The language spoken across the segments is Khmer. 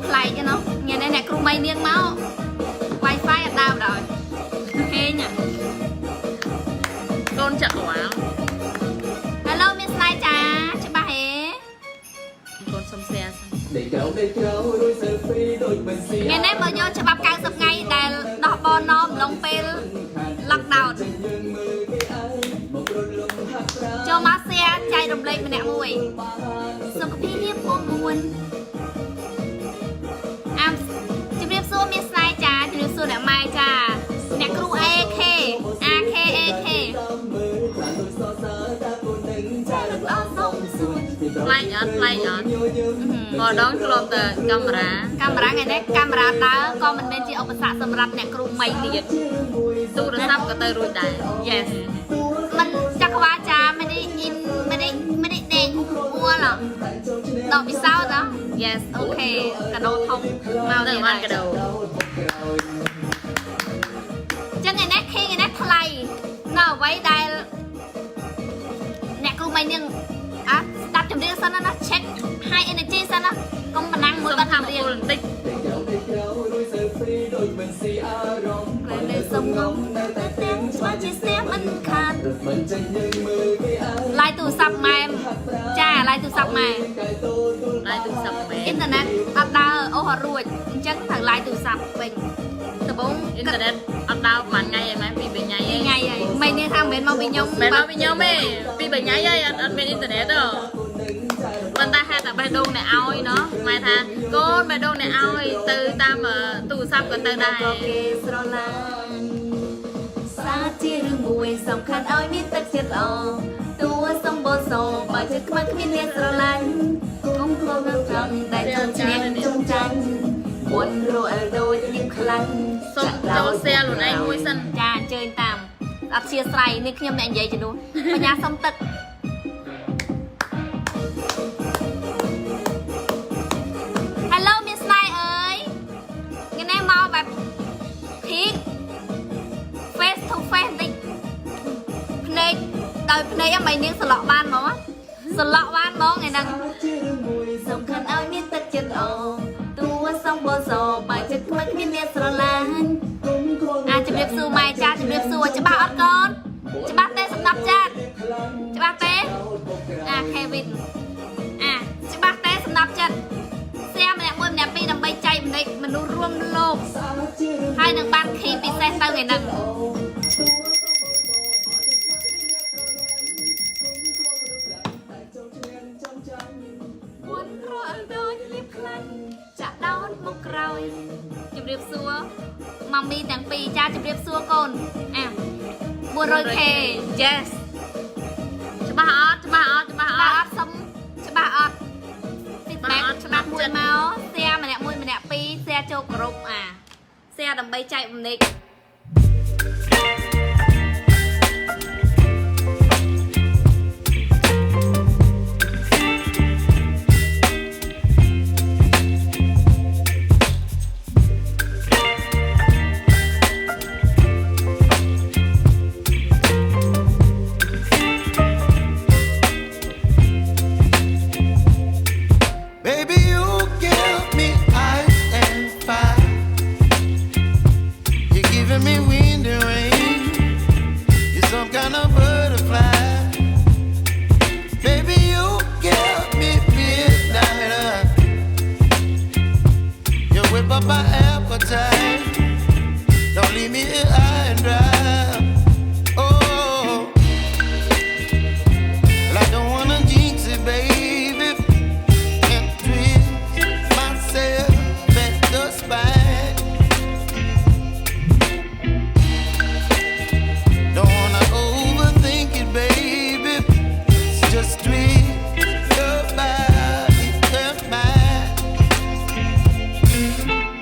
ប្លែកទេណោះថ្ងៃនេះអ្នកគ្រូមីនាងមក Wi-Fi អត់ដើមដល់ហេង កូនចក្រវាល Hello មានស្នេហ៍ចាច្បាស់ហេ កូនសុំ share សិន ដេកក្រៅដេកក្រៅរួយ selfie ដូចមិនស៊ី ថ្ងៃនេះមកយកច្បាប់90ថ្ងៃដែលដោះបនអំឡុងពេល lockdown យើងមើលគេឯងមករត់លំហាត់ប្រា ចូលមក share ចែករំលែកម្នាក់មួយសុខភាពពុំមួនអាមជំរាបសួរមានស្នេហ៍ចាជំរាបសួរអ្នកម៉ែចាអ្នកគ្រូ AK AK AK តាមមើលខ្លាចដូចសរសើរតាកូននឹងចារ អត់សុំសួរ ប្លែកអត់ប្លែកអត់មកដងធ្លាប់តែកាមេរ៉ា កាមេរ៉ាថ្ងៃនេះកាមេរ៉ាដើរក៏មិនមែនជាឧបសគ្គសម្រាប់អ្នកគ្រូមីទៀត ទូរស័ព្ទក៏ទៅរួចដែរ Yes មិនចក្រវាចាមិននេះអ៊ីនមិននេះមិននេះដេកអួលដកពិសោធន៍ហ៎ Yes okay កាដូធំមក ទៅ ទៀត បានកដោ ចឹងថ្ងៃនេះខេថ្ងៃនេះថ្លៃនៅអ្វីដែលអ្នកគ្រូមីនាងអាស្ដាប់ចម្រៀងសិនណា check high energy សិនណាកុំប៉ុណ្ណឹងមួយ សុំ បាត់ ថាម ចម្រៀង ពលបន្តិច ដេកក្រៅដេកក្រៅរួយ selfie ដូចមិនស៊ីអារម្មណ៍ ពេលនៅសុំងំនៅតែទាំងច្បាស់ជាស្នេហ៍មិនខាត រត់មិនចេញយើងមើលគេឯង ឡាយទូរស័ព្ទម៉ែមចាឡាយទូរស័ព្ទម៉ែ កែតូទូល ឡាយទូរស័ព្ទមែ អ៊ីនធឺណិតអត់ដើរអូសអត់រួចអញ្ចឹងត្រូវឡាយទូរស័ព្ទវិញដំបូង អ៊ីនធឺណិតអត់ដើរប្រហែលថ្ងៃឯងម៉ែពីរបីថ្ងៃឯង ថ្ងៃហើយមិននេះថាមិនមែនមកពីខ្ញុំ មិនមកពីខ្ញុំទេពីរបីថ្ងៃហើយអត់អត់មានអ៊ីនធឺណិតទេប៉ុន្តែហេតុតែបេះដូងអ្នកឲ្យណោះម៉ែថាកូនបេះដូងអ្នកឲ្យទៅតាមទូរស័ព្ទក៏ទៅដែរ ក៏គេស្រឡាញ់សាជារឿងមួយសំខាន់ឲ្យមានទឹកចិត្តល្អតួសម្បូរសបើចិត្តខ្មៅគ្មានអ្នកស្រឡាញ់គុំខំនៅត្រង់តែចង់ឈ្នះចង់ចាញ់មុនរអិលដូចលៀបខ្លាញ់ សូមចូល share ខ្លួនឯងមួយសិន ចាអញ្ជើញតាមអធិស្ឋាននេះខ្ញុំអ្នកនិយាយជំនួសបញ្ញាសុំទឹក Hello មានស្នេហ៍អើយថ្ងៃនេះមកបែបភីក face to face បន្តិចភ្នែកដោយភ្នែកហ្នឹងមិននាងសឡក់បានហ្មងសឡក់បានហ្មងថ្ងៃហ្នឹង ជារឿងមួយ សំខាន់ឲ្យមានទឹកចិត្តល្អតួសំបសបើចិត្តខ្មៅគ្មានអ្នកស្រឡាញ់ គុំខ្វល់ អាជំរាបសួរម៉ែចាជំរាបសួរច្បាស់អត់កូនច្បាស់ទេសម្រាប់ចាត់ច្បាស់ទេអា Kevin អាច្បាស់ទេសម្រាប់ចិត្តសែម្នាក់មួយម្នាក់ពីរដើម្បីចែកម្នាក់មនុស្សរួមលោកហើយនឹងបានខីពិសេសទៅថ្ងៃហ្នឹង មុនរអិលដូចលៀបខ្លាញ់ចាក់ដោនមកក្រោយជំរាបសួរម៉ាមីទាំងពីរចាជំរាបសួរកូនអា 400K yes ច្បាស់អត់ច្បាស់អត់ច្បាស់អ ច្បាស់ ត់ អត់សុំច្បាស់អត់ feedback ច្បាស់មួយមក share ម្នាក់មួយម្នាក់ពីរ share ចូលក្រុមអា share ដើម្បីចែករំលែក Baby, you give me ice and fire. You're giving me wind and rain. You're some kind of butterfly. Baby, you give me midnight. You whip up my appetite. Don't leave me here high and dry. Oh, well, I don't wanna jinx it, baby, and twist myself at the spine. Don't wanna overthink it, baby. It's just twist your body and mine.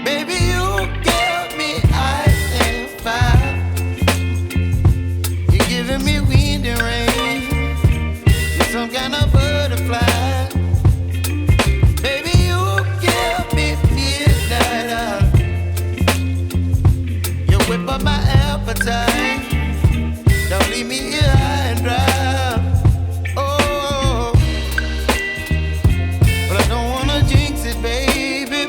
Baby, you give me ice and fire. You're giving me wind and rain. You're some kind of butterfly. Baby, you give me midnight. You whip up my appetite. Don't leave me here high and dry. Oh, but I don't wanna jinx it, baby.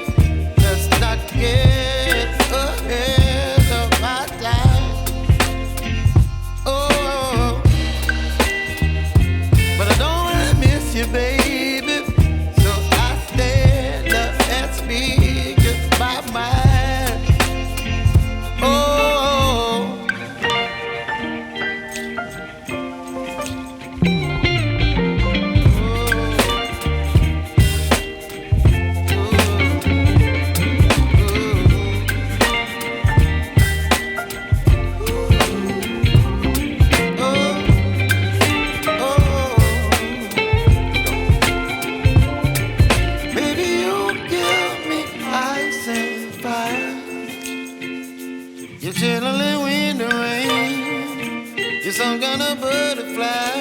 You're chilling in the rain. You're some kind of butterfly.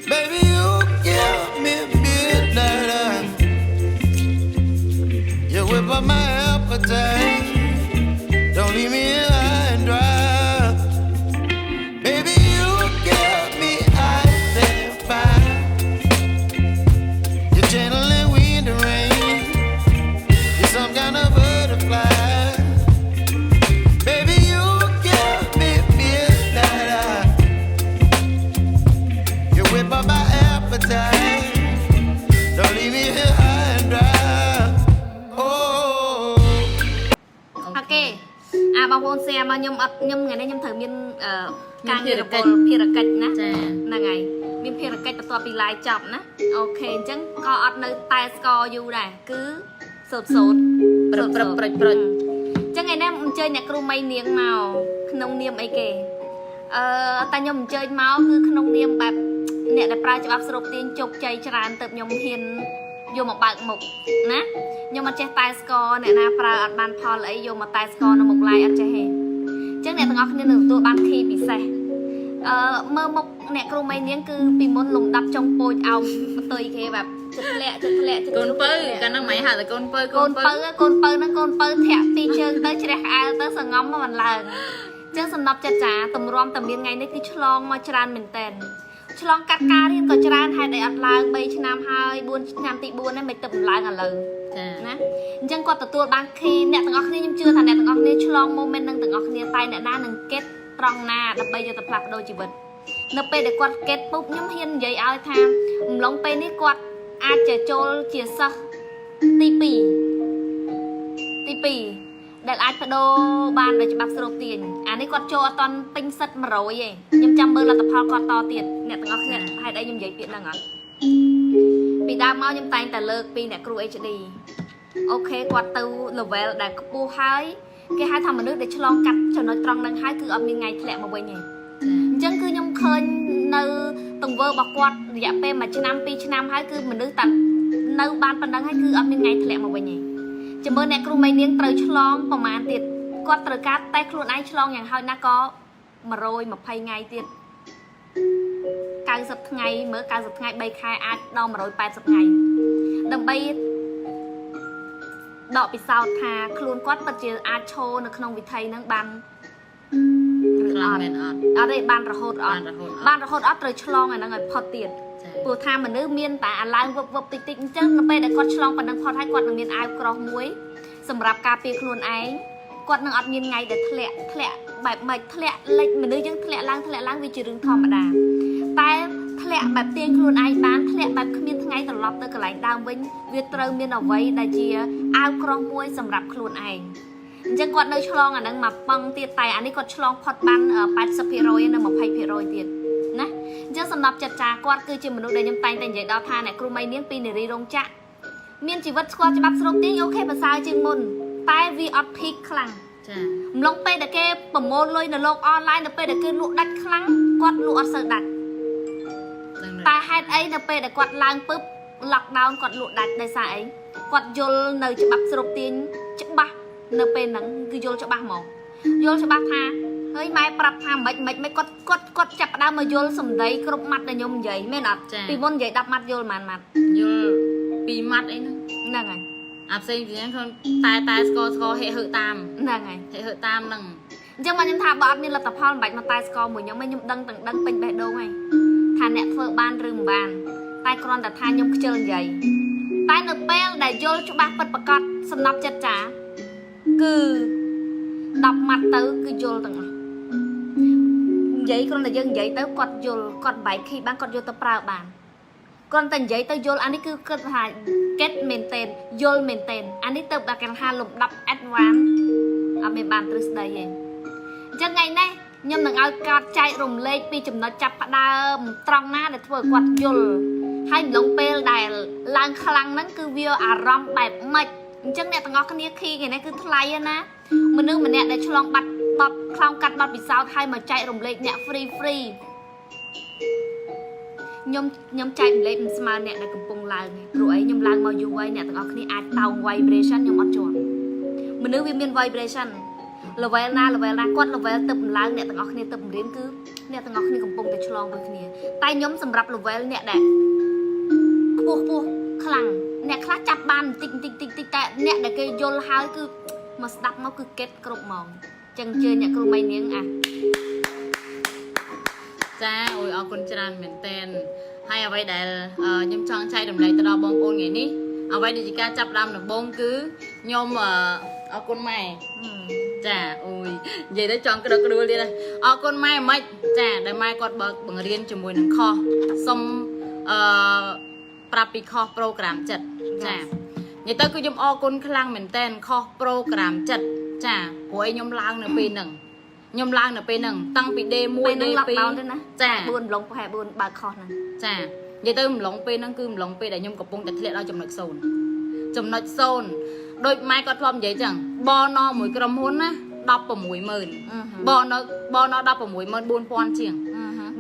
Baby, you give me midnight. You whip up my appetite. Don't leave me here high and dry. Baby, you give me ice and fire. You're channeling wind and rain. You're some kind of butterfly. Baby, you give me midnight. You whip up my appetite. Don't leave me here high and dry. Oh. Okay អាបងប្អូន share មកខ្ញុំអត់ខ្ញុំថ្ងៃនេះខ្ញុំត្រូវមានអឺការងាររវល់ភារកិច្ចណា ចា ហ្នឹងហើយមានភារកិច្ចបន្ទាប់ពី live ចប់ណាOkay អញ្ចឹងក៏អត់នៅតែស្កយូរដែរគឺសូត្រសូត្រ ព្រឹបព្រឹបប្រិចប្រិច អញ្ចឹងថ្ងៃនេះអញ្ជើញអ្នកគ្រូមីនាងមកក្នុងនាមអីគេអឺតែខ្ញុំអញ្ជើញមកគឺក្នុងនាមបែបអ្នកដែលប្រើច្បាប់ស្រូបទាញជោគជ័យច្រើនទៅខ្ញុំហ៊ានយកមកបើកមុខណាខ្ញុំអត់ចេះតែស្កអ្នកណាប្រើអត់បានផលអីយកមកតែស្កនៅមុខ live អត់ចេះទេអញ្ចឹងអ្នកទាំងអស់គ្នានឹងទទួលបាន key ពិសេសអឺមើលមុខអ្នកគ្រូមីនាងគឺពីមុនលំដាប់ចុងពោចអោមបន្ទុយគេបែបចិត្តធ្លាក់ចិត្តធ្លាក់ចិត្ត កូនពៅកាលហ្នឹងមិនហៅតែកូនពៅ កូនពៅកូនពៅហ្នឹងកូនពៅធាក់ពីរជើងទៅជ្រះក្អែលទៅសងំមកមិនឡើងអញ្ចឹងសំណប់ចិត្តចាតម្រាំតែមានថ្ងៃនេះគឺឆ្លងមកច្រើនមែនតែនឆ្លងកាត់ការរៀនក៏ច្រើនហេតុអីអត់ឡើង3ឆ្នាំហើយ4ឆ្នាំទី4ហ្នឹងមិនទៅមិនឡើងឥឡូវ ចា ណាអញ្ចឹងគាត់ទទួលបាន key អ្នកទាំងអស់គ្នាខ្ញុំជឿថាអ្នកទាំងអស់គ្នាឆ្លង moment នឹងទាំងអស់គ្នាតែអ្នកណានឹង get ត្រង់ណាដើម្បីយកទៅផ្លាស់ប្ដូរជីវិតនៅពេលដែលគាត់ get ពុបខ្ញុំហ៊ាននិយាយឲ្យថាអំឡុងពេលនេះគាត់អាចจะចូលជាសិស្សទី2ទី2ដែលអាចបដូរបានដោយច្បាប់ស្រូបទាញអានេះគាត់ចូលអត់តន់ពេញសិត100ទេខ្ញុំចាំមើលលទ្ធផលគាត់តទៀតអ្នកទាំងអស់គ្នាហេតុអីខ្ញុំនិយាយពាក្យហ្នឹងអត់ពីដើមមកខ្ញុំតែងតែលើកពីអ្នកគ្រូ HD Okay គាត់ទៅ level ដែលខ្ពស់ហើយគេហៅថាមនុស្សដែលឆ្លងកាត់ចំណុចត្រង់ហ្នឹងហើយគឺអត់មានថ្ងៃធ្លាក់មកវិញទេអញ្ចឹងគឺខ្ញុំឃើញនៅទង្វើរបស់គាត់រយៈពេល1ឆ្នាំ2ឆ្នាំហើយគឺមនុស្សតែនៅបានប៉ុណ្ណឹងហើយគឺអត់មានថ្ងៃធ្លាក់មកវិញទេចាំមើលអ្នកគ្រូមីនាងត្រូវឆ្លងប្រហែលទៀតគាត់ត្រូវការតេស្តខ្លួនឯងឆ្លងយ៉ាងហោចណាស់ក៏120ថ្ងៃទៀត90ថ្ងៃមើល90ថ្ងៃ3ខែអាចដល់180ថ្ងៃដើម្បី ដកពិសោធន៍ថាខ្លួនគាត់ពិតជាអាចឈរនៅក្នុងវិថីហ្នឹងបានឬ ខ្លាំង អត់ មែនអត់ អត់ទេបានរហូតអ បាន ត់ រហូតអត់ បានរហូតអត់ត្រូវឆ្លងអាហ្នឹងឲ្យផុតទៀត ចា ព្រោះថាមនុស្សមានតែអាឡើងវឹបវឹបតិចតិចអញ្ចឹងនៅពេលដែលគាត់ឆ្លងប៉ុណ្ណឹងផុតហើយគាត់នឹងមានអាវក្រោះមួយសម្រាប់ការពារខ្លួនឯងគាត់នឹងអត់មានថ្ងៃដែលធ្លាក់ធ្លាក់បែបម៉េចធ្លាក់លិចមនុស្សយើងធ្លាក់ឡើងធ្លាក់ឡើងវាជារឿងធម្មតាតែធ្លាក់បែបទាញខ្លួនឯងបានធ្លាក់បែបគ្មានថ្ងៃត្រឡប់ទៅកន្លែងដើមវិញវាត្រូវមានអ្វីដែលជាអាវក្រោះមួយសម្រាប់ខ្លួនឯងអញ្ចឹងគាត់នៅឆ្លងអាហ្នឹងមកប៉ឹងទៀតតែអានេះគាត់ឆ្លងផុតបាន80%នៅ20%ទៀតណាអញ្ចឹងសម្រាប់ចិត្តចាគាត់គឺជាមនុស្សដែលខ្ញុំតែងតែនិយាយដល់ថាអ្នកគ្រូមីនាងពីនារីរោងចក្រមានជីវិតស្គាល់ច្បាប់ស្រូបទាញ okay ប្រសើរជាងមុនតែវាអត់ peak ខ្លាំង ចា អំឡុងពេលដែលគេប្រមូលលុយនៅលោកអនឡាញនៅពេលដែលគេលក់ដាច់ខ្លាំងគាត់លក់អត់សូវដាច់ ដឹង តែហេតុអីនៅពេលដែលគាត់ឡើងពឹប lockdown គាត់លក់ដាច់ដោយសារអីគាត់យល់នៅច្បាប់ស្រូបទាញច្បាស់នៅពេលហ្នឹងគឺយល់ច្បាស់ហ្មងយល់ច្បាស់ថាហើយម៉ែប្រាប់ថាមិនមិនមិនគាត់គាត់គាត់ចាប់ផ្ដើមមកយល់សម្ដីគ្រប់ម៉ាត់ដែលខ្ញុំនិយាយមែនអត់ពីមុននិយាយ10ម៉ាត់យល់ប៉ុន្មានម៉ាត់ យល់ពីរម៉ាត់អីហ្នឹង ហ្នឹងហើយ អាផ្សេងផ្សេងខ្លួនតែតែស្គរស្គរហេហឺតាម ហ្នឹងហើយ ហេហឺតាមហ្នឹង អញ្ចឹងមកខ្ញុំថាបើអត់មានលទ្ធផលមិនបាច់មកតែស្គរមួយខ្ញុំទេខ្ញុំដឹងទាំងដឹងពេញបេះដូងហើយថាអ្នកធ្វើបានឬមិនបានតែគ្រាន់តែថាខ្ញុំខ្ជិលនិយាយតែនៅពេលដែលយល់ច្បាស់ពិតប្រាកដសំណប់ចិត្តចាគឺ10ម៉ាត់ទៅគឺយល់ទាំងអស់និយាយគ្រាន់តែយើងនិយាយទៅគាត់យល់គាត់បែកខីបានគាត់យកទៅប្រើបានគ្រាន់តែនិយាយទៅយល់អានេះគឺគាត់ថា get មែនតេនយល់មែនតេនអានេះទៅដល់គេថាលំដាប់ advance អត់មានបានទ្រឹស្ដីទេ អញ្ចឹងថ្ងៃនេះខ្ញុំនឹងឲ្យគាត់ចែករំលែកពីចំណុចចាប់ផ្ដើមត្រង់ណាដែលធ្វើឲ្យគាត់យល់ហើយម្លងពេលដែលឡើងខ្លាំងហ្នឹងគឺវាអារម្មណ៍បែបម៉េចអញ្ចឹងអ្នកទាំងអស់គ្នា key ថ្ងៃនេះគឺថ្លៃណាស់មនុស្សម្នាក់ដែលឆ្លងបាត់បត់ឆ្លងកាត់បត់ពិសោធន៍ហើយមកចែករំលែកអ្នក free free ខ្ញុំខ្ញុំចែករំលែកមិនស្មើអ្នកដែលកំពុងឡើងទេព្រោះអីខ្ញុំឡើងមកយូរហើយអ្នកទាំងអស់គ្នាអាចតោង vibration ខ្ញុំអត់ជាប់មនុស្សវាមាន vibration level ណា level ណាគាត់ level ទៅឡើងអ្នកទាំងអស់គ្នាទៅរៀនគឺអ្នកទាំងអស់គ្នាកំពុងតែឆ្លងដូចគ្នាតែខ្ញុំសម្រាប់ level អ្នកដែលខ្ពស់ខ្ពស់ខ្លាំងអ្នកខ្លះចាប់បានបន្តិចបន្តិចតិចតិចតែអ្នកដែលគេយល់ហើយគឺមកស្ដាប់មកគឺកេតគ្រប់ហ្មងចឹងជឿអ្នកគ្រូមីនាងអា ចាអូយអរគុណច្រើនមែនតែនហើយអ្វីដែលខ្ញុំចង់ចែករំលែកទៅដល់បងប្អូនថ្ងៃនេះអ្វីដែលជាការចាប់ផ្ដើមដំបូងគឺខ្ញុំអរគុណម៉ែចាអូយនិយាយទៅចង់ក្តឹកក្តួលទៀតហើយអរគុណម៉ែមិនចាដែលម៉ែគាត់បើកបង្រៀនជាមួយនឹងខុសសុំអឺប្រាប់ពីខុស program ចិត្តចានិយាយទៅគឺខ្ញុំអរគុណខ្លាំងមែនតែនខុស program ចិត្តចាព្រោះឯងខ្ញុំឡើងនៅពេលហ្នឹងខ្ញុំឡើងនៅពេលហ្នឹងតាំងពី day 1 ពេលហ្នឹង day lockdown ទេណា ចា 4ឡុងប្រហែល4បើកខុសហ្នឹង ចានិយាយទៅម្លងពេលហ្នឹងគឺម្លងពេលដែលខ្ញុំកំពុងតែធ្លាក់ដល់ចំណុច0ចំណុច0ដូចម៉ែគាត់ធ្លាប់និយាយចឹងបណមួយក្រុមហ៊ុនណា160,000បណបណ164,000ជាង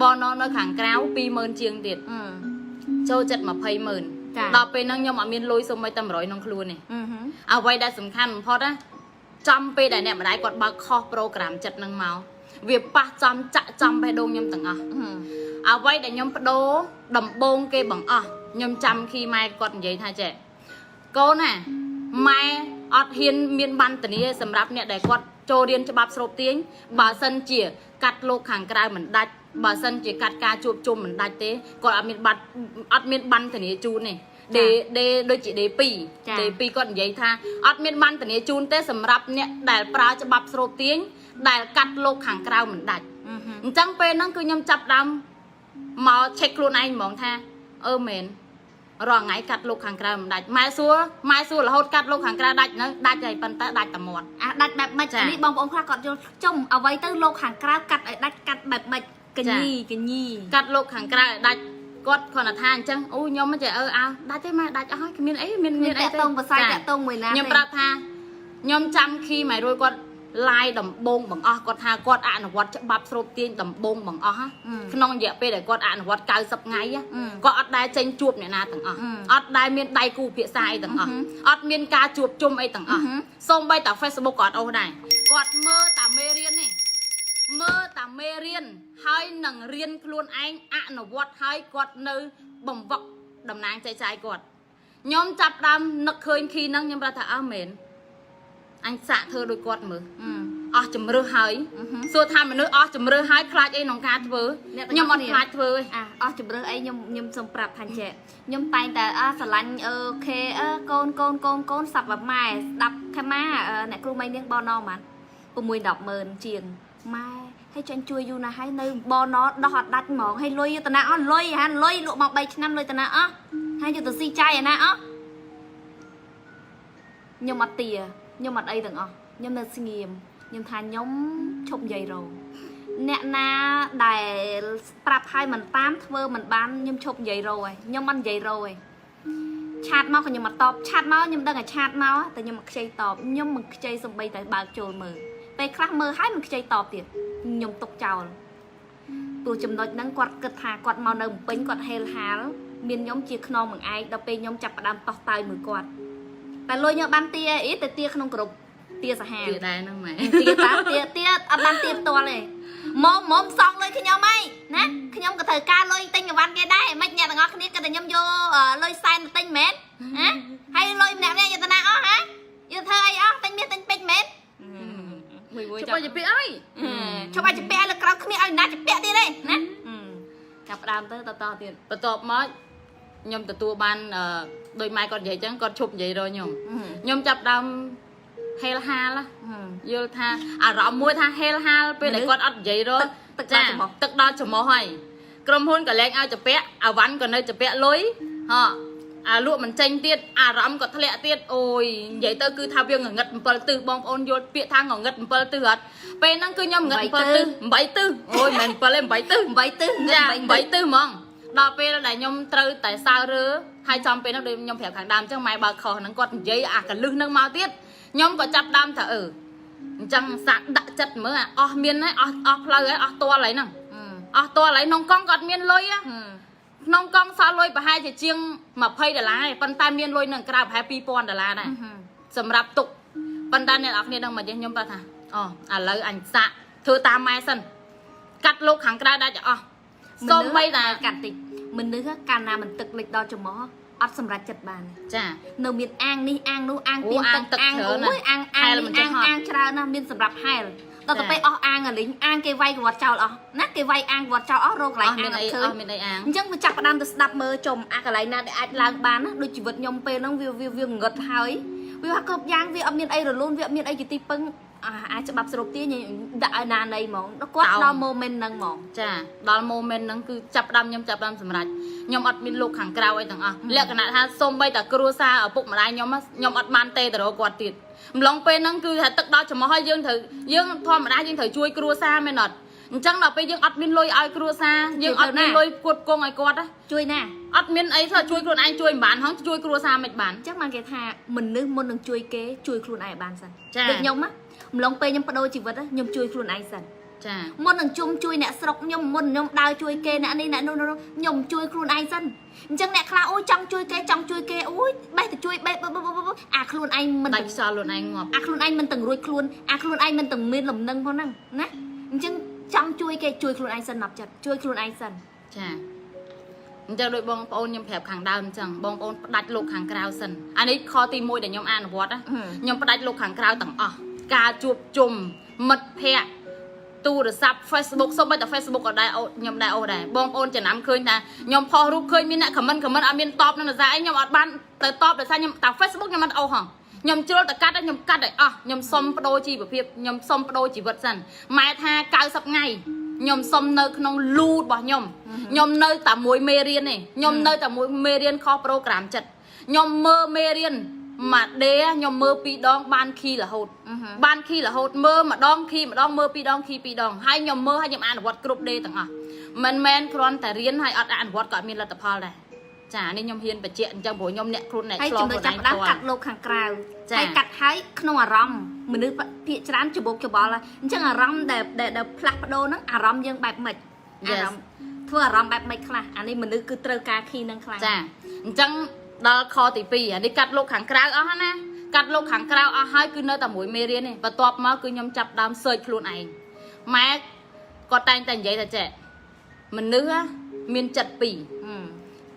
បណនៅខាងក្រៅ20,000ជាងទៀតចូលចិត្ត20,000 ចា ដល់ពេលហ្នឹងខ្ញុំអត់មានលុយសូម្បីតែ100ក្នុងខ្លួនទេអ្វីដែលសំខាន់បំផុតណាចំពេលដែលអ្នកម្ដាយគាត់បើកខុស program ចិត្តហ្នឹងមកវាប៉ះចំចាក់ចំបេះដូងខ្ញុំទាំងអស់ អ្វីដែលខ្ញុំបដូរដំបងគេបង្អស់ខ្ញុំចាំខីម៉ែគាត់និយាយថាចេះកូនណាម៉ែអត់ហ៊ានមានបានធានាសម្រាប់អ្នកដែលគាត់ចូលរៀនច្បាប់ស្រូបទាញបើសិនជាកាត់លោកខាងក្រៅមិនដាច់បើសិនជាកាត់ការជួបជុំមិនដាច់ទេគាត់អត់មានបាត់អត់មានបានធានាជូនទេ D D ដូចជា D2 D2 គាត់និយាយថាអត់មានបានធានាជូនទេសម្រាប់អ្នកដែលប្រើច្បាប់ស្រូបទាញដែលកាត់លោកខាងក្រៅមិនដាច់អញ្ចឹងពេលហ្នឹងគឺខ្ញុំចាប់ដើមមក check ខ្លួនឯងហ្មងថាអឺមែនរាល់ថ្ងៃកាត់លោកខាងក្រៅមិនដាច់ម៉ែសួរម៉ែសួររហូតកាត់លោកខាងក្រៅដាច់នៅដាច់ហើយប៉ុន្តែដាច់តែមាត់ អាដាច់បែបម៉េច ចា អានេះបងប្អូនខ្លះគាត់យល់ចំអ្វីទៅលោកខាងក្រៅកាត់ឲ្យដាច់កាត់បែបម៉េចកញីកញី កាត់លោកខាងក្រៅឲ្យដាច់គាត់គ្រាន់តែថាអញ្ចឹងអូខ្ញុំមិនចេះអឺអើដាច់ទេម៉ែដាច់អស់ហើយគ្មានអីមាន មាន មានអី តាក់តងប្រស័យតាក់តងមួយណា ខ្ញុំប្រាប់ថាខ្ញុំចាំខីម៉ែរួយគាត់ឡាយដំបងបង្អស់គាត់ថាគាត់អនុវត្តច្បាប់ស្រូបទាញដំបងបង្អស់ក្នុងរយៈពេលដែលគាត់អនុវត្ត90ថ្ងៃគាត់អត់ដែលចេញជួបអ្នកណាទាំងអស់អត់ដែលមានដៃគូភាសាអីទាំងអស់អត់មានការជួបជុំអីទាំងអស់សូម្បីតែ Facebook ក៏អត់អូសដែរគាត់មើលតែមេរៀននេះមើលតែមេរៀនហើយនឹងរៀនខ្លួនឯងអនុវត្តហើយគាត់នៅបំវឹកតំណាងចែកចាយគាត់ខ្ញុំចាប់ដើមនឹកឃើញខីហ្នឹងខ្ញុំប្រាប់ថាអើមែនអញសាក់ធ្វើដូចគាត់មើលអស់ជំរឿសហើយសួរថាមនុស្សអស់ជំរឿសហើយខ្លាចអីក្នុងការធ្វើខ្ញុំអត់ខ្លាចធ្វើទេ អាអស់ជំរឿសអីខ្ញុំខ្ញុំសូមប្រាប់ថាចេះខ្ញុំតែងតែអាស្រឡាញ់អឺខេអឺកូនកូនកូនកូនសាប់ម៉ែស្ដាប់ខម៉ាអ្នកគ្រូមីនាងបណហ្មង6 10ម៉ឺនជាងម៉ែហើយចាញ់ជួយយូរណាស់ហើយនៅបណដោះអត់ដាច់ហ្មងហើយលុយយតណាអស់លុយហាលុយលក់មក3ឆ្នាំលុយតណាអស់ហើយយកទៅស៊ីចាយអាណាអស់ខ្ញុំអត់ទាខ្ញុំអត់អីទាំងអស់ខ្ញុំនៅស្ងៀមខ្ញុំថាខ្ញុំឈប់និយាយរងអ្នកណាដែលប្រាប់ឲ្យមិនតាមធ្វើមិនបានខ្ញុំឈប់និយាយរោហើយខ្ញុំមិននិយាយរោហើយ chat មកក៏ខ្ញុំអត់តប chat មកខ្ញុំដឹងតែ chat មកតែខ្ញុំមិនខ្ចីតបខ្ញុំមិនខ្ចីសំបីតែបើកចូលមើលពេលខ្លះមើលហើយមិនខ្ចីតបទៀតខ្ញុំទុកចោលព្រោះចំណុចហ្នឹងគាត់គិតថាគាត់មកនៅភ្នំពេញគាត់ហេលហាលមានខ្ញុំជាខ្នងបង្អែកដល់ពេលខ្ញុំចាប់ផ្ដើមតោះតើយមួយគាត់តែលុយខ្ញុំបានទាអីតែទាក្នុងក្រុមទាសាហាវ ទាដែរហ្នឹងម៉ែ ទាតាទាទាអត់បានទាផ្ទាល់ទេមកមកសងលុយខ្ញុំហីណាខ្ញុំក៏ត្រូវការលុយទិញអីវ៉ាន់គេដែរមិនអ្នកទាំងអស់គ្នាក៏តែខ្ញុំយកលុយសែនទៅទិញមែនហ៎ហើយលុយម្នាក់ម្នាក់យកទៅណាអស់ហ៎យកធ្វើអីអស់ទិញមាសទិញពេជ្រមែនមួយមួយ ជប់ឲ្យពាក្យអី ឈប់ឲ្យជពាក់លើក្រៅគ្មានឲ្យណាជពាក់ទៀតទេណាចាប់ដើមទៅតតទៀត បន្ទាប់មកខ្ញុំទទួលបានដោយម៉ែគាត់និយាយចឹងគាត់ឈប់និយាយរកខ្ញុំខ្ញុំចាប់ដើមហេលហាលយល់ថាអារម្មណ៍មួយថាហេលហាលពេលដែលគាត់អត់និយាយរក ទឹកដល់ច្រមុះ ទឹកដល់ច្រមុះហើយក្រុមហ៊ុនក៏លែងឲ្យជពាក់អាវ៉ាន់ក៏នៅជពាក់លុយហ៎អាលក់មិនចេញទៀតអារម្មណ៍ក៏ធ្លាក់ទៀតអូយនិយាយទៅគឺថាវាងងឹត7ទិសបងប្អូនយល់ពាក្យថាងងឹត7ទិសអត់ពេលហ្នឹងគឺខ្ញុំងឹត7ទិស8ទិសអូយមិនមែន7ទេ8ទិស 8ទិស ចា8ទិសហ្មងដល់ពេលដែលខ្ញុំត្រូវតែសើរើហើយចំពេលហ្នឹងដូចខ្ញុំប្រាប់ខាងដើមអញ្ចឹងម៉ែបើខុសហ្នឹងគាត់និយាយអាកលឹះហ្នឹងមកទៀតខ្ញុំក៏ចាប់ដើមថាអឺអញ្ចឹងសាក់ដាក់ចិត្តមើលអស់មានហើយអស់អស់ផ្លូវហើយអស់តលហើយហ្នឹងអស់តលហើយក្នុងកង់គាត់មានលុយក្នុងកង់សល់លុយប្រហែលជាជាង20ដុល្លារឯងប៉ុន្តែមានលុយនៅក្រៅប្រហែល2000ដុល្លារដែរសម្រាប់ទុកប៉ុន្តែអ្នកនរគ្នាដឹងមកខ្ញុំប្រាប់ថា អូឥឡូវអញសាក់ធ្វើតាមម៉ែសិនកាត់លោកខាងក្រៅដាច់អស់សូម្បីតែ កាត់តិចមនុស្សកាលណាមិនទឹកលិចដល់ច្រមុះអត់សម្រេចចិត្តបាន ចា នៅមានអាងនេះអាងនោះអាង អូ ទៀន អាងទឹក អាង ច្រើនណាស់ អូយអាងអា ហែ ង នេះ លមិនចេះហត់ អាងអាងច្រើនណាស់មានសម្រាប់ហែលដល់ ចា ទៅពេលអស់អាងអាលីងអាងគេវាយកវត្តចោលអស់ណាគេវាយអាងវត្តចោលអស់រកកន្លែ អស់ ងអា មានអីអ ងអត់ឃើញ ស់មានអីអាង អញ្ចឹងវាចាប់ផ្ដើមទៅស្ដាប់មើលចំអាកន្លែងណាដែលអាចឡើងបានណាដូចជីវិតខ្ញុំពេលហ្នឹងវាវាវាងឹតហើយវាថាគ្រប់យ៉ាងវាអត់មានអីរលូនវាអត់មានអីជាទីពឹងអាអាចច្បាប់សរុបទាញដាក់ឲ្យណាណីហ្មងដល់គាត់ដល់ moment ហ្នឹងហ្មង ចាដល់ moment ហ្នឹងគឺចាប់ផ្ដើមខ្ញុំចាប់ផ្ដើមសម្រេចខ្ញុំអត់មានលោកខាងក្រៅអីទាំងអស់លក្ខណៈថាសូម្បីតែគ្រួសារឪពុកម្ដាយខ្ញុំខ្ញុំអត់បានទេទៅរកគាត់ទៀតម្លងពេលហ្នឹងគឺថាទឹកដល់ច្រមុះហើយយើងត្រូវយើងធម្មតាយើងត្រូវជួយគ្រួសារមែនអត់អញ្ចឹងដល់ពេលយើងអត់មានលុយឲ្យគ្រួសារយើងអត់មានលុយផ្គត់ផ្គង់ឲ្យគាត់ណា ជួយណា អត់មានអីធ្វើជួយខ្លួនឯងជួយមិនបានហងជួយគ្រួសារមិនបាន អញ្ចឹងបានគេថាមនុស្សមុននឹងជួយគេជួយខ្លួនឯងឲ្យបានសិន ចា ដូចខ្ញុំណាម្លងពេលខ្ញុំបដូរជីវិតណាខ្ញុំជួយខ្លួនឯងសិន ចា មុននឹងជុំជួយអ្នកស្រុកខ្ញុំមុនខ្ញុំដើរជួយគេអ្នកនេះអ្នកនោះនោះខ្ញុំជួយខ្លួនឯងសិនអញ្ចឹងអ្នកខ្លះអូយចង់ជួយគេចង់ជួយគេអូយបេះទៅជួយបេះបេះបេះបេះអាខ្លួនឯងមិន ដាច់ខ្យល់ខ្លួនឯងងាប់ អាខ្លួនឯងមិនទាំងរួចខ្លួនអាខ្លួនឯងមិនទាំងមានលំនឹងផងហ្នឹងណាអញ្ចឹងចង់ជួយគេជួយខ្លួនឯងសិនណាប់ចិត្តជួយខ្លួនឯងសិន ចាអញ្ចឹងដូចបងប្អូនខ្ញុំប្រាប់ខាងដើមអញ្ចឹងបងប្អូនផ្ដាច់លោកខាងក្រៅសិនអានេះខទី1ដែលខ្ញុំអនុវត្តណាខ្ញុំផ្ដាច់លោកខាងក្រៅទាំងអស់ការជួបជុំមិត្តភ័ក្តិទូរស័ព្ទ Facebook សូម្បីតែ Facebook ក៏ដែរអូខ្ញុំដែរអូដែរបងប្អូនចំណាំឃើញថាខ្ញុំផុសរូបឃើញមានអ្នក comment comment អត់មានតបនឹងដោយសារអីខ្ញុំអត់បានទៅតបដោយសារខ្ញុំតា Facebook ខ្ញុំអត់អូហងខ្ញុំជ្រុលតែកាត់ខ្ញុំកាត់ឲ្យអស់ខ្ញុំសុំបដូរជីវភាពខ្ញុំសុំបដូរជីវិតសិនម៉ែថា90ថ្ងៃខ្ញុំសុំនៅក្នុងលូរបស់ខ្ញុំខ្ញុំនៅតែមួយមេរៀនទេខ្ញុំនៅតែមួយមេរៀនខុសប្រូក្រាមចិត្តខ្ញុំមើលមេរៀនមួយដេខ្ញុំមើលពីរដងបានខីរហូត បានខីរហូតមើលម្ដងខីម្ដងមើលពីរដងខីពីរដងហើយខ្ញុំមើលហើយខ្ញុំអនុវត្តគ្រប់ដេទាំងអស់មិនមែនគ្រាន់តែរៀនហើយអត់អនុវត្តក៏អត់មានលទ្ធផលដែរចានេះខ្ញុំហ៊ានបញ្ជាក់អញ្ចឹងព្រោះខ្ញុំអ្នកខ្លួនអ្នក ហើយ ឆ្លង ចំណុច ខ្លួនឯងផ្ទាល់ ចាប់ផ្ដើមកាត់លោកខាងក្រៅ ចា ហើយកាត់ហើយក្នុងអារម្មណ៍មនុស្សភាគច្រើនច្បោកច្បល់ហើយអញ្ចឹងអារម្មណ៍ដែលដែលដែលផ្លាស់ប្ដូរហ្នឹងអារម្មណ៍យើងបែបម៉េចអារម្មណ៍ធ្វើអារម្មណ៍បែបម៉េចខ្លះអានេះមនុស្សគឺត្រូវការខីហ្នឹងខ្លះ ចាអញ្ចឹងដល់ខទី2អានេះកាត់លោកខាងក្រៅអស់ហើយណាកាត់លោកខាងក្រៅអស់ហើយគឺនៅតែមួយមេរៀនទេបន្ទាប់មកគឺខ្ញុំចាប់ដើម search ខ្លួនឯងម៉ែគាត់តែងតែនិយាយថាចេះមនុស្សហ៎មានចិត្តពីរ ហឹម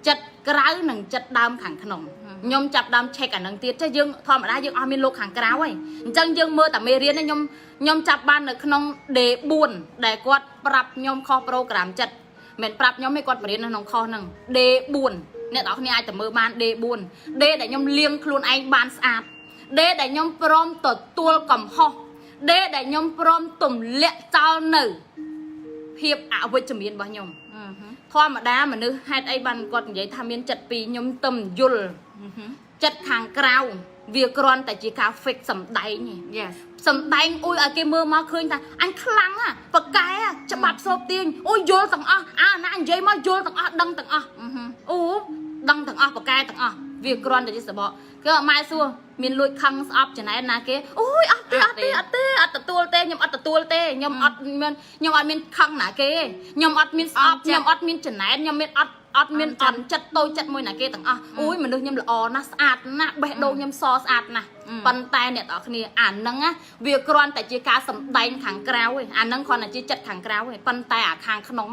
ចិត្តក្រៅនិងចិត្តដើមខាងក្នុងខ្ញុំចាប់ដើម check អានឹងទៀតចេះយើងធម្មតាយើងអស់មានលោកខាងក្រៅហើយអញ្ចឹងយើងមើលតែមេរៀននេះខ្ញុំខ្ញុំចាប់បាននៅក្នុង D4 ដែលគាត់ប្រាប់ខ្ញុំខុសប្រូក្រាមចិត្តមិនប្រាប់ខ្ញុំទេគាត់បរៀននៅក្នុងខុសហ្នឹង D4 អ្នកនរគ្នាអាចទៅមើលបាន D4 D ដែលខ្ញុំលាងខ្លួនឯងបានស្អាត D ដែលខ្ញុំព្រមទទួលកំហុស D ដែលខ្ញុំព្រមទម្លាក់ចោលនៅភាពអវិជ្ជមានរបស់ខ្ញុំ ធម្មតាមនុស្សហេតុអីបានគាត់និយាយថាមានចិត្តពីរខ្ញុំទឹមយល់ចិត្តខាងក្រៅវាគ្រាន់តែជាការ fake សំដែងឯង Yes សំដែងអ៊ុយឲ្យគេមើលមកឃើញថាអញខ្លាំងហ่ะប៉កែហ่ะច្បាប់ស្រូបទាញអូយយល់ទាំងអស់អាណានិយាយមកយល់ទាំងអស់ដឹងទាំងអស់អូដឹងទាំងអស់ប៉កែទាំងអស់វាគ្រាន់តែជាសបកគឺអត់ម៉ែសួរមានលួចខឹងស្អប់ចំណែនណាគេអូយអត់ទេអត់ទេអត់ទេអត់ទទួលទេខ្ញុំអត់ទទួលទេខ្ញុំអត់មានខ្ញុំអត់មានខឹងណាគេទេខ្ញុំអត់មានស្អប់ខ្ញុំអត់មានចំណែនខ្ញុំមានអត់អត់មានអន់ចិត្តតូចចិត្តមួយណាគេទាំងអស់អូយមនុស្សខ្ញុំល្អណាស់ស្អាតណាស់បេះដូងខ្ញុំសស្អាតណាស់ប៉ុន្តែអ្នកទាំងអស់គ្នាអាហ្នឹងណាវាគ្រាន់តែជាការសម្ដែងខាងក្រៅឯងអាហ្នឹងគ្រាន់តែជាចិត្តខាងក្រៅឯងប៉ុន្តែអាខាងក្នុង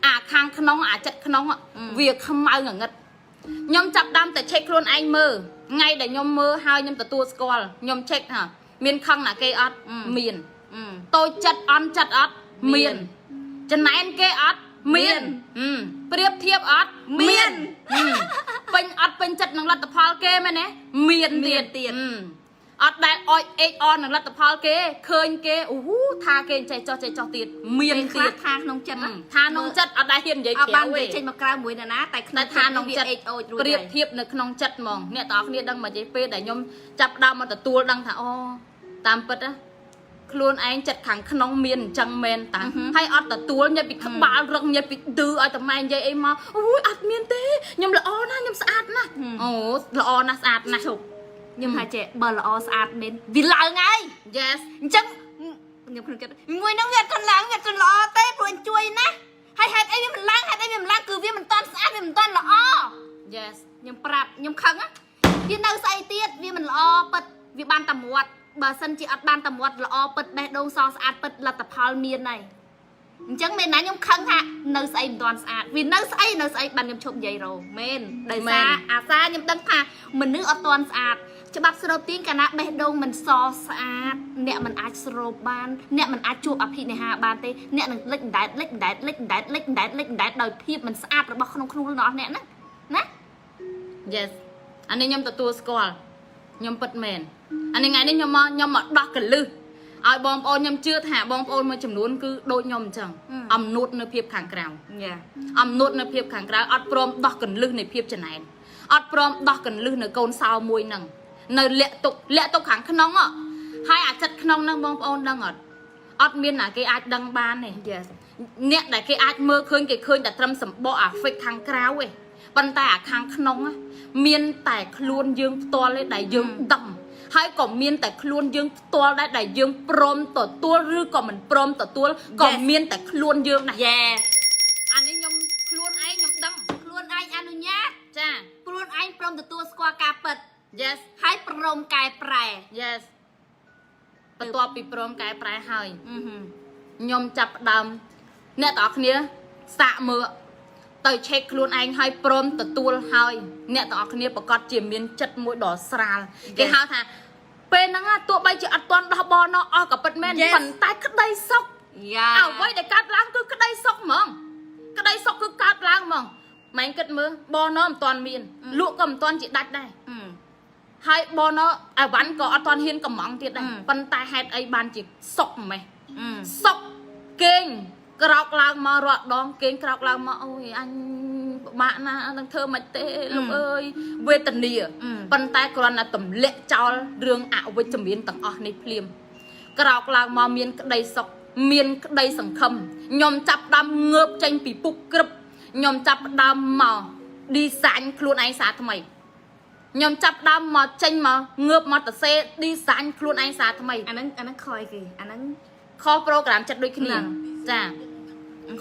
អាខាងក្នុងអាចិត្តក្នុងវាខ្មៅងងឹតខ្ញុំចាប់ដើមតែ check ខ្លួនឯងមើលថ្ងៃដែលខ្ញុំមើលហើយខ្ញុំទទួលស្គាល់ខ្ញុំ check ថាមានខឹងណាគេអត់មាន តូចចិត្តអន់ចិត្តអត់មានចំណែនគេអត់មានហឹមប្រៀបធៀបអត់មានហឹមពេញអត់ពេញចិត្តនឹងលទ្ធផលគេមែនទេមានទៀត ទៀត ហឹមអត់ដែលអុយអេកអននឹងលទ្ធផលគេឃើញគេអូហូថាគេចេះចោះចេះចោះទៀតមាន ពេលខ្លះ ទៀត ថាក្នុងចិត្តណា ថាក្នុងចិត្តអត់ដែលហ៊ាននិយាយ អត់ ក្រៅទេ បាននិយាយចេញមកក្រៅមួយណាណាតែក្នុង តែថាក្នុងចិត្ត វាអេកអូចរួច ប្រៀបធៀបនៅក្នុងចិត្តហ្មងអ្នកទាំងអស់គ្នាដឹងមកទេពេលដែលខ្ញុំចាប់ផ្ដើមមកទទួលដឹងថាអូតាមពិតណាខ្លួនឯងចិត្តខាងក្នុងមានអញ្ចឹងមែនតាហើយអត់ទទួលញ៉ៃពីក្បាលរឹងញ៉ៃពីឌឺឲ្យតែម៉ែនិយាយអីមកអូយអត់មានទេខ្ញុំល្អណាស់ខ្ញុំស្អាតណាស់អូល្អណាស់ស្អាតណាស់ ជប់ខ្ញុំថាចេះបើល្អស្អាតមែនវាឡើងហើយ Yes អញ្ចឹងខ្ញុំក្នុងចិត្តមួយហ្នឹងវាអត់ទាន់ឡើងវាអត់ទាន់ល្អទេព្រោះអញជួយណាស់ហើយហេតុអីវាមិនឡើងហេតុអីវាមិនឡើងគឺវាមិនទាន់ស្អាតវាមិនទាន់ល្អ Yes ខ្ញុំប្រាប់ខ្ញុំខឹងណាវានៅស្អីទៀតវាមិនល្អពិតវាបានតែមាត់ បើសិនជាអត់បានតមាត់ល្អពិតបេះដូងសស្អាតពិតលទ្ធផលមានហើយអញ្ចឹងមែនណាខ្ញុំខឹងថានៅស្អីមិនទាន់ស្អាតវានៅស្អីនៅស្អីបានខ្ញុំឈប់និយាយរោមែនដោយសារអាសាខ្ញុំដឹងថាមនុស្សអត់ទាន់ស្អាតច្បាប់ស្រូបទាញកាលណាបេះដូងមិនសស្អាតអ្នកមិនអាចស្រូបបានអ្នកមិនអាចជួបអភិនិហាបានទេអ្នកនឹងលិចអណ្ដែតលិចអណ្ដែតលិចអណ្ដែតលិចអណ្ដែតលិចអណ្ដែតដោយភាពមិនស្អាតរបស់ក្នុងខ្លួនរបស់អ្នកហ្នឹងណា Yes អានេះខ្ញុំទទួលស្គាល់ខ្ញុំពិតមែនអានេះថ្ងៃនេះខ្ញុំមកដោះកលឹះឲ្យបងប្អូនខ្ញុំជឿថាបងប្អូនមួយចំនួនគឺដូចខ្ញុំអញ្ចឹងអំនួតនៅភាពខាងក្រៅ យ៉ា អំនួតនៅភាពខាងក្រៅអត់ព្រមដោះកលឹះនៃភាពចំណែនអត់ព្រមដោះកលឹះនៅកូនសោមួយហ្នឹងនៅលាក់ទុកលាក់ទុកខាងក្នុងហ៎ហើយអាចិត្តក្នុងហ្នឹងបងប្អូនដឹងអត់អត់មានណាគេអាចដឹងបានទេ Yes. អ្នកដែលគេអាចមើលឃើញគេឃើញតែត្រឹមសម្បកអាហ្វិកខាងក្រៅឯងប៉ុន្តែអាខាងក្នុងណាមានតែខ្លួនយើងផ្ទាល់ឯងដែលយើងដឹងហើយក៏មានតែខ្លួនយើងផ្ទាល់ដែរដែលយើងព្រមទទួលឬក៏មិនព្រមទទួលក៏មានតែខ្លួនយើងដែរ Yes. អានេះខ្ញុំខ្លួនឯងខ្ញុំដឹង ខ្លួនឯងអនុញ្ញាត ចា ខ្លួនឯងព្រមទទួលស្គាល់ការពិត Yes. ហើយព្រមកែប្រែ Yes. បន្ទាប់ពីព្រមកែប្រែហើយ អឺហឹម ខ្ញុំចាប់ផ្ដើមអ្នកទាំងអស់គ្នាសាកមើលទៅឆែកខ្លួនឯងហើយព្រមទទួលហើយអ្នកទាំងអស់គ្នាប្រកាសជាមានចិត្តមួយដ៏ស្រាលគេហៅថាពេលហ្នឹងណាទោះបីជាអត់ទាន់ដោះបណោះអស់ក៏ពិតមែន Yes. ប៉ុន្តែក្តីសុខ យ៉ា អ្វីដែលកើតឡើងគឺក្តីសុខហ្មងក្តីសុខគឺកើតឡើងហ្មងម៉ែងគិតមើលបណោះមិនទាន់មានលក់ក៏មិនទាន់ជាដាច់ដែរ អឺ ហើយបណោះអីវ៉ាន់ក៏អត់ទាន់ហ៊ានកំងទៀតដែរ អឺ ប៉ុន្តែហេតុអីបានជាសុខម៉េះ អឺ សុកគេងក្រោកឡើងមករាល់ដងគេងក្រោកឡើងមកអូយអញពិបាកណាស់នឹងធ្វើមិនទេលោកអើយវេទនាប៉ុន្តែគ្រាន់តែទម្លាក់ចោលរឿងអវិជ្ជមានទាំងអស់នេះភ្លាមក្រោកឡើងមកមានក្តីសុខមានក្តីសង្ឃឹមខ្ញុំចាប់ផ្ដើមងើបចេញពីពុកក្រឹបខ្ញុំចាប់ផ្ដើមមក design ខ្លួនឯងសារថ្មីខ្ញុំចាប់ផ្ដើមមកចេញមកងើបមកតសេ design ខ្លួនឯងសារថ្មី អាហ្នឹងអាហ្នឹងខយគេអាហ្នឹង ខុស program ចិត្តដូចគ្នា ហ្នឹង ចា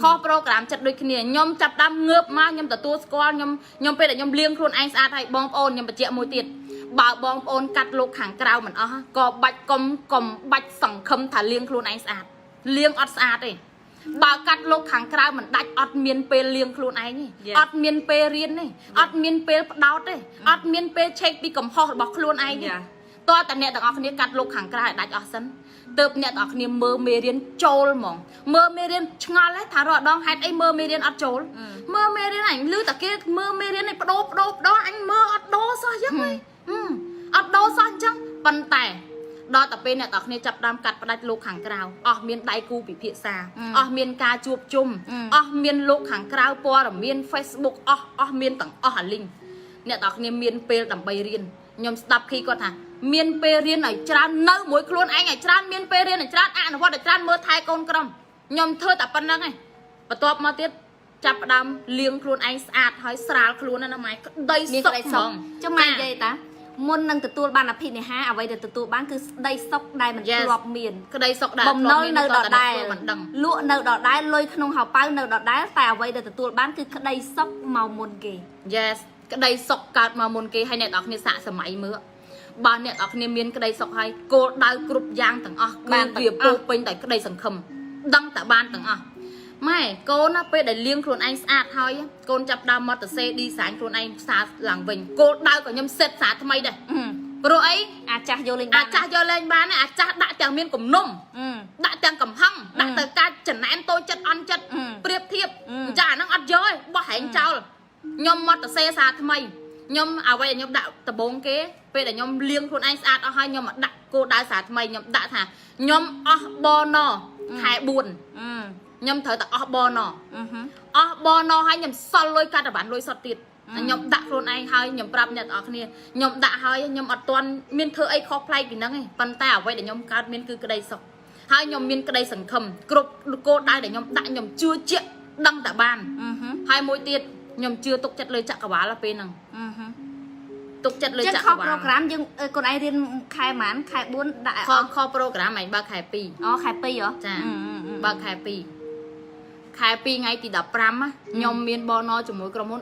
ខុស program ចិត្តដូចគ្នាខ្ញុំចាប់ផ្ដើមងើបមកខ្ញុំទទួលស្គាល់ខ្ញុំខ្ញុំពេលដែលខ្ញុំលាងខ្លួនឯងស្អាតហើយបងប្អូនខ្ញុំបញ្ជាក់មួយទៀតបើបងប្អូនកាត់លោកខាងក្រៅមិនអស់ក៏បាច់កុំកុំបាច់សង្ឃឹមថាលាងខ្លួនឯងស្អាតលាងអត់ស្អាតទេបើកាត់លោកខាងក្រៅមិនដាច់អត់មានពេលលាងខ្លួនឯងទេ Yes. អត់មានពេលរៀនទេអត់មានពេលផ្ដោតទេអត់មានពេលឆែកពីកំហុសរបស់ខ្លួនឯងទេ Yeah. តើតើអ្នកទាំងអស់គ្នាកាត់លោកខាងក្រៅឲ្យដាច់អស់សិនទើបអ្នកទាំងអស់គ្នាមើលមេរៀនចូលហ្មងមើលមេរៀនឆ្ងល់ហ៎ថារាល់ដងហេតុអីមើលមេរៀនអត់ចូលមើលមេរៀនអញឮតែគេមើលមេរៀនឯងបដូរបដូរបដូរអញមើលអត់ដូរសោះយ៉ាងហ៎ហឹមអត់ដូរសោះអញ្ចឹងប៉ុន្តែដល់តែពេលអ្នកទាំងអស់គ្នាចាប់ផ្ដើមកាត់ផ្ដាច់លោកខាងក្រៅអស់មានដៃគូពិភាក្សាអស់មានការជួបជុំអស់មានលោកខាងក្រៅព័ត៌មាន Facebook អស់អស់មានទាំងអស់អាលីង អ្នកទាំងអស់គ្នាមានពេលដើម្បីរៀនខ្ញុំស្ដាប់ខីគាត់ថាមានពេលរៀនឲ្យច្រើននៅមួយខ្លួនឯងឲ្យច្រើនមានពេលរៀនឲ្យច្រើនអនុវត្តឲ្យច្រើនមើលថែកូនក្រុមខ្ញុំធ្វើតែប៉ុណ្្នឹងឯងបន្ទាប់មកទៀតចាប់ផ្ដើមលាងខ្លួនឯងស្អាតហើយស្រាលខ្លួនណាស់ណាម៉ែក្តី សុខ មានក្តីសុខ ហ្មង ចុះម៉ែនិយាយតាមុននឹងទទួលបានអភិនិហាអ្វីដែលទទួលបានគឺស្ដីសុខដែលមិន Yes. ធ្លាប់មាន ក្តីសុខដែល បំណុលនៅដដែល មិនដឹង លក់នៅដដែលលុយក្នុងហោប៉ៅនៅដដែលតែអ្វីដែលទទួលបានគឺក្តីសុខមកមុនគេ Yes ក្តីសុខកើតមកមុនគេហើយអ្នកទាំងអស់គ្នាសាកសម័យមើលបើអ្នកទាំងអស់គ្នាមានក្តីសុខហើយគោលដៅគ្រប់យ៉ាងទាំងអស់ បាន គឺ ទាំងអស់ វាពោពេញដោយក្តីសង្ឃឹមដឹងតែបានទាំងអស់ម៉ែកូនណាពេលដែលលាងខ្លួនឯងស្អាតហើយកូនចាប់ផ្ដើមមកទៅសេ design ខ្លួនឯងផ្សារឡើងវិញគោលដៅក៏ខ្ញុំសេតសារថ្មីដែរ អឺ ព្រោះអី អាចាស់យកលេង អាចាស់យកលែងបានទេអាចាស់ដាក់ទាំងមានគំនុំ អឺ ដាក់ទាំងកំហឹងដាក់ទៅការចំណែនតូចចិត្តអន់ចិត្ត អឺ ប្រៀបធៀប អឺ អញ្ចឹងអាហ្នឹងអត់យកទេបោះហែងចោលខ្ញុំមកទៅសេសារថ្មីខ្ញុំអ្វីដែលខ្ញុំដាក់ដបងគេពេលដែលខ្ញុំលាងខ្លួនឯងស្អាតអស់ហើយខ្ញុំមកដាក់គោលដៅសារថ្មីខ្ញុំដាក់ថាខ្ញុំអស់បណខែ4 អឺ ខ្ញុំត្រូវតែអស់បណ អឺហឹម អស់បណហើយខ្ញុំសល់លុយកាត់រ៉ាន់លុយសុតទៀតខ្ញុំដាក់ខ្លួនឯងហើយខ្ញុំប្រាប់អ្នកទាំងអស់គ្នាខ្ញុំដាក់ហើយខ្ញុំអត់ទាន់មានធ្វើអីខុសប្លែកពីហ្នឹងទេប៉ុន្តែអ្វីដែលខ្ញុំកើតមានគឺក្តីសុខហើយខ្ញុំមានក្តីសង្ឃឹមគ្រប់គោលដៅដែលខ្ញុំដាក់ខ្ញុំជឿជាក់ដឹងតែបាន អឺហឹម ហើយមួយទៀតខ្ញុំជឿទុកចិត្តលើចក្រវាលពេលហ្នឹង អឺហឹម ទុកចិត្តលើ ចឹងខុស ចក្រវាល program យើងអឺកូនឯងរៀនខែប៉ុន្មានខែ4ដាក់ ខខ program ឯងបើកខែ2 អូខែ2ហ៎ ចា អឺអឺ បើកខែ2ខែ2ថ្ងៃទី15ណាខ្ញុំមានបណជាមួយក្រុមហ៊ុន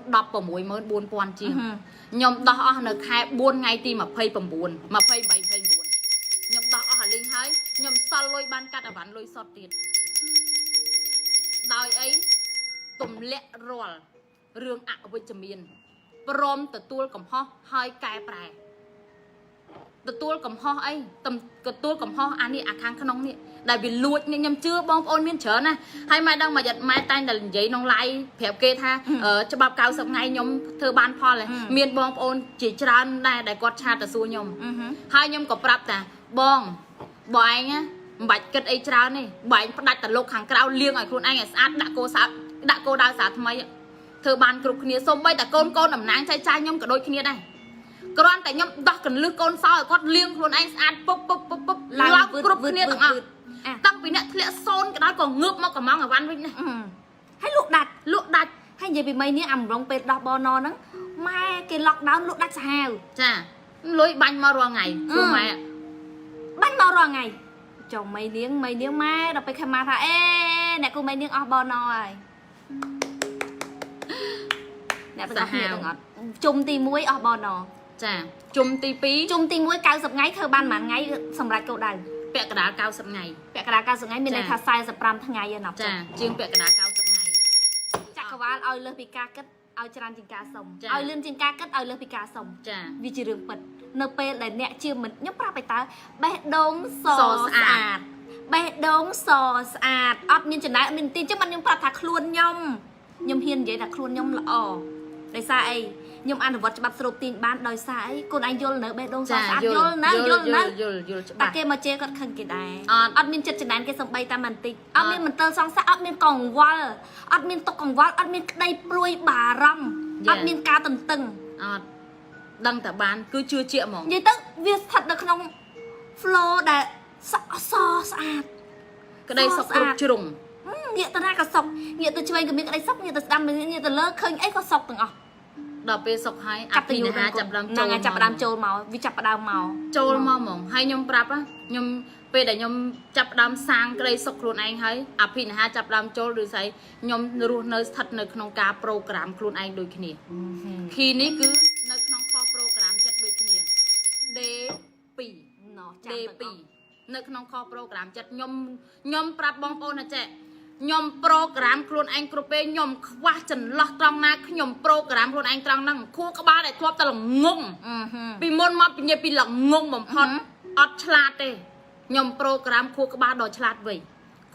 164,000ជាងខ្ញុំដោះអស់នៅខែ4ថ្ងៃទី29 28 29ខ្ញុំដោះ បានកាត់អវ៉ាន់លុយសុតទៀតដោយអីទម្លាក់រាល់រឿងអវិជ្ជមានព្រមទទួលកំហុសហើយកែប្រែទទួលកំហុសអីទំទទួលកំហុសអានេះអាខាងក្នុងនេះដែលវាលួចនេះខ្ញុំជឿបងប្អូនមានច្រើនណាស់ហើយម៉ែដឹងមកយិតម៉ែតែងតែនិយាយក្នុង live ប្រាប់គេថាច្បាប់90ថ្ងៃខ្ញុំធ្វើបានផលហើយមានបងប្អូនជាច្រើនដែរដែលគាត់ chat ទៅសួរខ្ញុំ ហើយខ្ញុំក៏ប្រាប់ថាបងបងឯងណាមិនបាច់គិតអីច្រើនទេបងឯងផ្ដាច់តលោកខាងក្រៅលាងឲ្យខ្លួនឯងឲ្យស្អាតដាក់គោសាដាក់គោដៅសាថ្មីធ្វើបានគ្រប់គ្នាសូម្បីតែកូនកូនតំណាងចៃចាយខ្ញុំក៏ដូចគ្នាដែរគ្រាន់តែខ្ញុំដោះកលឹះកូនសោឲ្យគាត់លាងខ្លួនឯងស្អាតពុបពុបពុបពុបឡើងគ្រប់គ្នាទាំងអស់តាំងពីអ្នកធ្លាក់សូនក៏ដោយក៏ងើបមកកំងអវ៉ាន់វិញដែរ ហើយលក់ដាច់ លក់ដាច់ ហើយនិយាយពីមីនេះអាម្រងពេលដោះបណហ្នឹងម៉ែគេ lock down លក់ដាច់សាហាវ ចាលុយបាញ់មករាល់ថ្ងៃព្រោះម៉ែ បាញ់មករាល់ថ្ងៃចុះមីនាងមីនាងម៉ែដល់ពេលខំមកថាអេអ្នកគូមីនាងអស់បណហើយអ្នកទាំងអស់គ្នាទាំងអត់ជុំទី1អស់បណ ចាជុំទី2 ជុំទី1 90ថ្ងៃធ្វើបានប៉ុន្មានថ្ងៃសម្រាប់គោលដៅ ពាក់កណ្ដាល90ថ្ងៃ ពាក់កណ្ដាល90ថ្ងៃមានន័យថា45ថ្ងៃឯណោះ ចាជាងពាក់កណ្ដាល90ថ្ងៃ ចក្រវាលឲ្យលើសពីការគិតឲ្យច្រើនជាងការសុំ ចា ឲ្យលឿនជាងការគិតឲ្យលើសពីការសុំ ចា វាជារឿងពិតនៅពេលដែលអ្នកជាមិនខ្ញុំប្រាប់ឲ្យតើបេះដូងស សស្អាត ស្អាតបេះដូងសស្អាតអត់មានចំណែកអត់មានទីអញ្ចឹងបានខ្ញុំប្រាប់ថាខ្លួនខ្ញុំខ្ញុំហ៊ាននិយាយថាខ្លួនខ្ញុំល្អដោយសារអីខ្ញុំអនុវត្តច្បាប់ស្រូបទាញបានដោយសារអីកូនឯងយល់នៅបេះដូងសស្អាតយល់នៅយល់នៅ យល់យល់ច្បាស់ តែគេមកជេរគាត់ខឹងគេដែរ អត់ អត់មានចិត្តចំណែនគេសំបីតែបន្តិចអត់មានមន្ទិលសង្ស័យអត់មានកង្វល់អត់មានទុកកង្វល់អត់មានក្តីព្រួយបារម្ភអត់មានការតន្ទឹង អត់ដឹងតែបានគឺជឿជាក់ហ្មង និយាយទៅវាស្ថិតនៅក្នុង flow ដែលសសស្អាត ក្តីសុខគ្រប់ជ្រុង ហឹមងាកទៅណាក៏សុខងាកទៅឆ្វេងក៏មានក្តីសុខងាកទៅស្ដាំងាកទៅលើឃើញអីក៏សុខទាំងអស់ ដល់ពេលសុខហើយអ ចាប់ ភិនិហា ទៅយូរ ចាប់ដើម ហ្នឹង ចូល ហើយចាប់ផ្ដើមចូលមកវាចាប់ផ្ដើមមក ចូលមកហ្មងហើយខ្ញុំប្រាប់ខ្ញុំពេលដែលខ្ញុំចាប់ផ្ដើមសាងក្តីសុខខ្លួនឯងហើយអភិនិហាចាប់ផ្ដើមចូលឬស្អីខ្ញុំរស់នៅស្ថិតនៅក្នុងការប្រូក្រាមខ្លួនឯងដូចគ្នា key នេះគឺនៅក្នុងខប្រូក្រាមចិត្តដូចគ្នា D2 ណោះចាំ D2 នៅក្នុងខប្រូក្រាមចិត្តខ្ញុំខ្ញុំប្រាប់បងប្អូនណាចេះខ្ញុំប្រូក្រាមខ្លួនឯងគ្រប់ពេលខ្ញុំខ្វះចន្លោះត្រង់ណាខ្ញុំប្រូក្រាមខ្លួនឯងត្រង់ហ្នឹងខួរក្បាលដែលធ្លាប់តែល្ងង អឺហឹម ពីមុនមកពីនិយាយពីល្ងងបំផុតអត់ឆ្លាតទេខ្ញុំប្រូក្រាមខួរក្បាលដ៏ឆ្លាតវិញ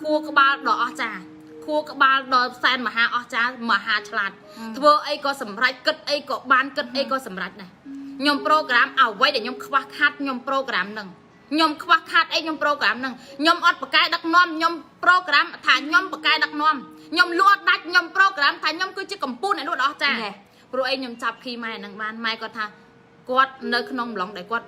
ខួរក្បាលដ៏អស្ចារ្យខួរក្បាលដ៏សែនមហាអស្ចារ្យមហាឆ្លាតធ្វើអីក៏សម្រេចគិតអីក៏បានគិតអីក៏សម្រេចដែរខ្ញុំប្រូក្រាមអ្វីដែលខ្ញុំខ្វះខាតខ្ញុំប្រូក្រាមហ្នឹងខ្ញុំខ្វះខាតអីខ្ញុំប្រូក្រាមហ្នឹងខ្ញុំអត់ប្រកែដឹកនាំខ្ញុំប្រូក្រាមថាខ្ញុំប្រកែដឹកនាំខ្ញុំលក់អត់ដាច់ខ្ញុំប្រូក្រាមថាខ្ញុំគឺជាកម្ពុជាអ្នកលក់ដ៏អស្ចារ្យព្រោះអីខ្ញុំចាប់ key ម៉ែហ្នឹងបានម៉ែគាត់ថាគាត់នៅក្នុងម្លងដែលគាត់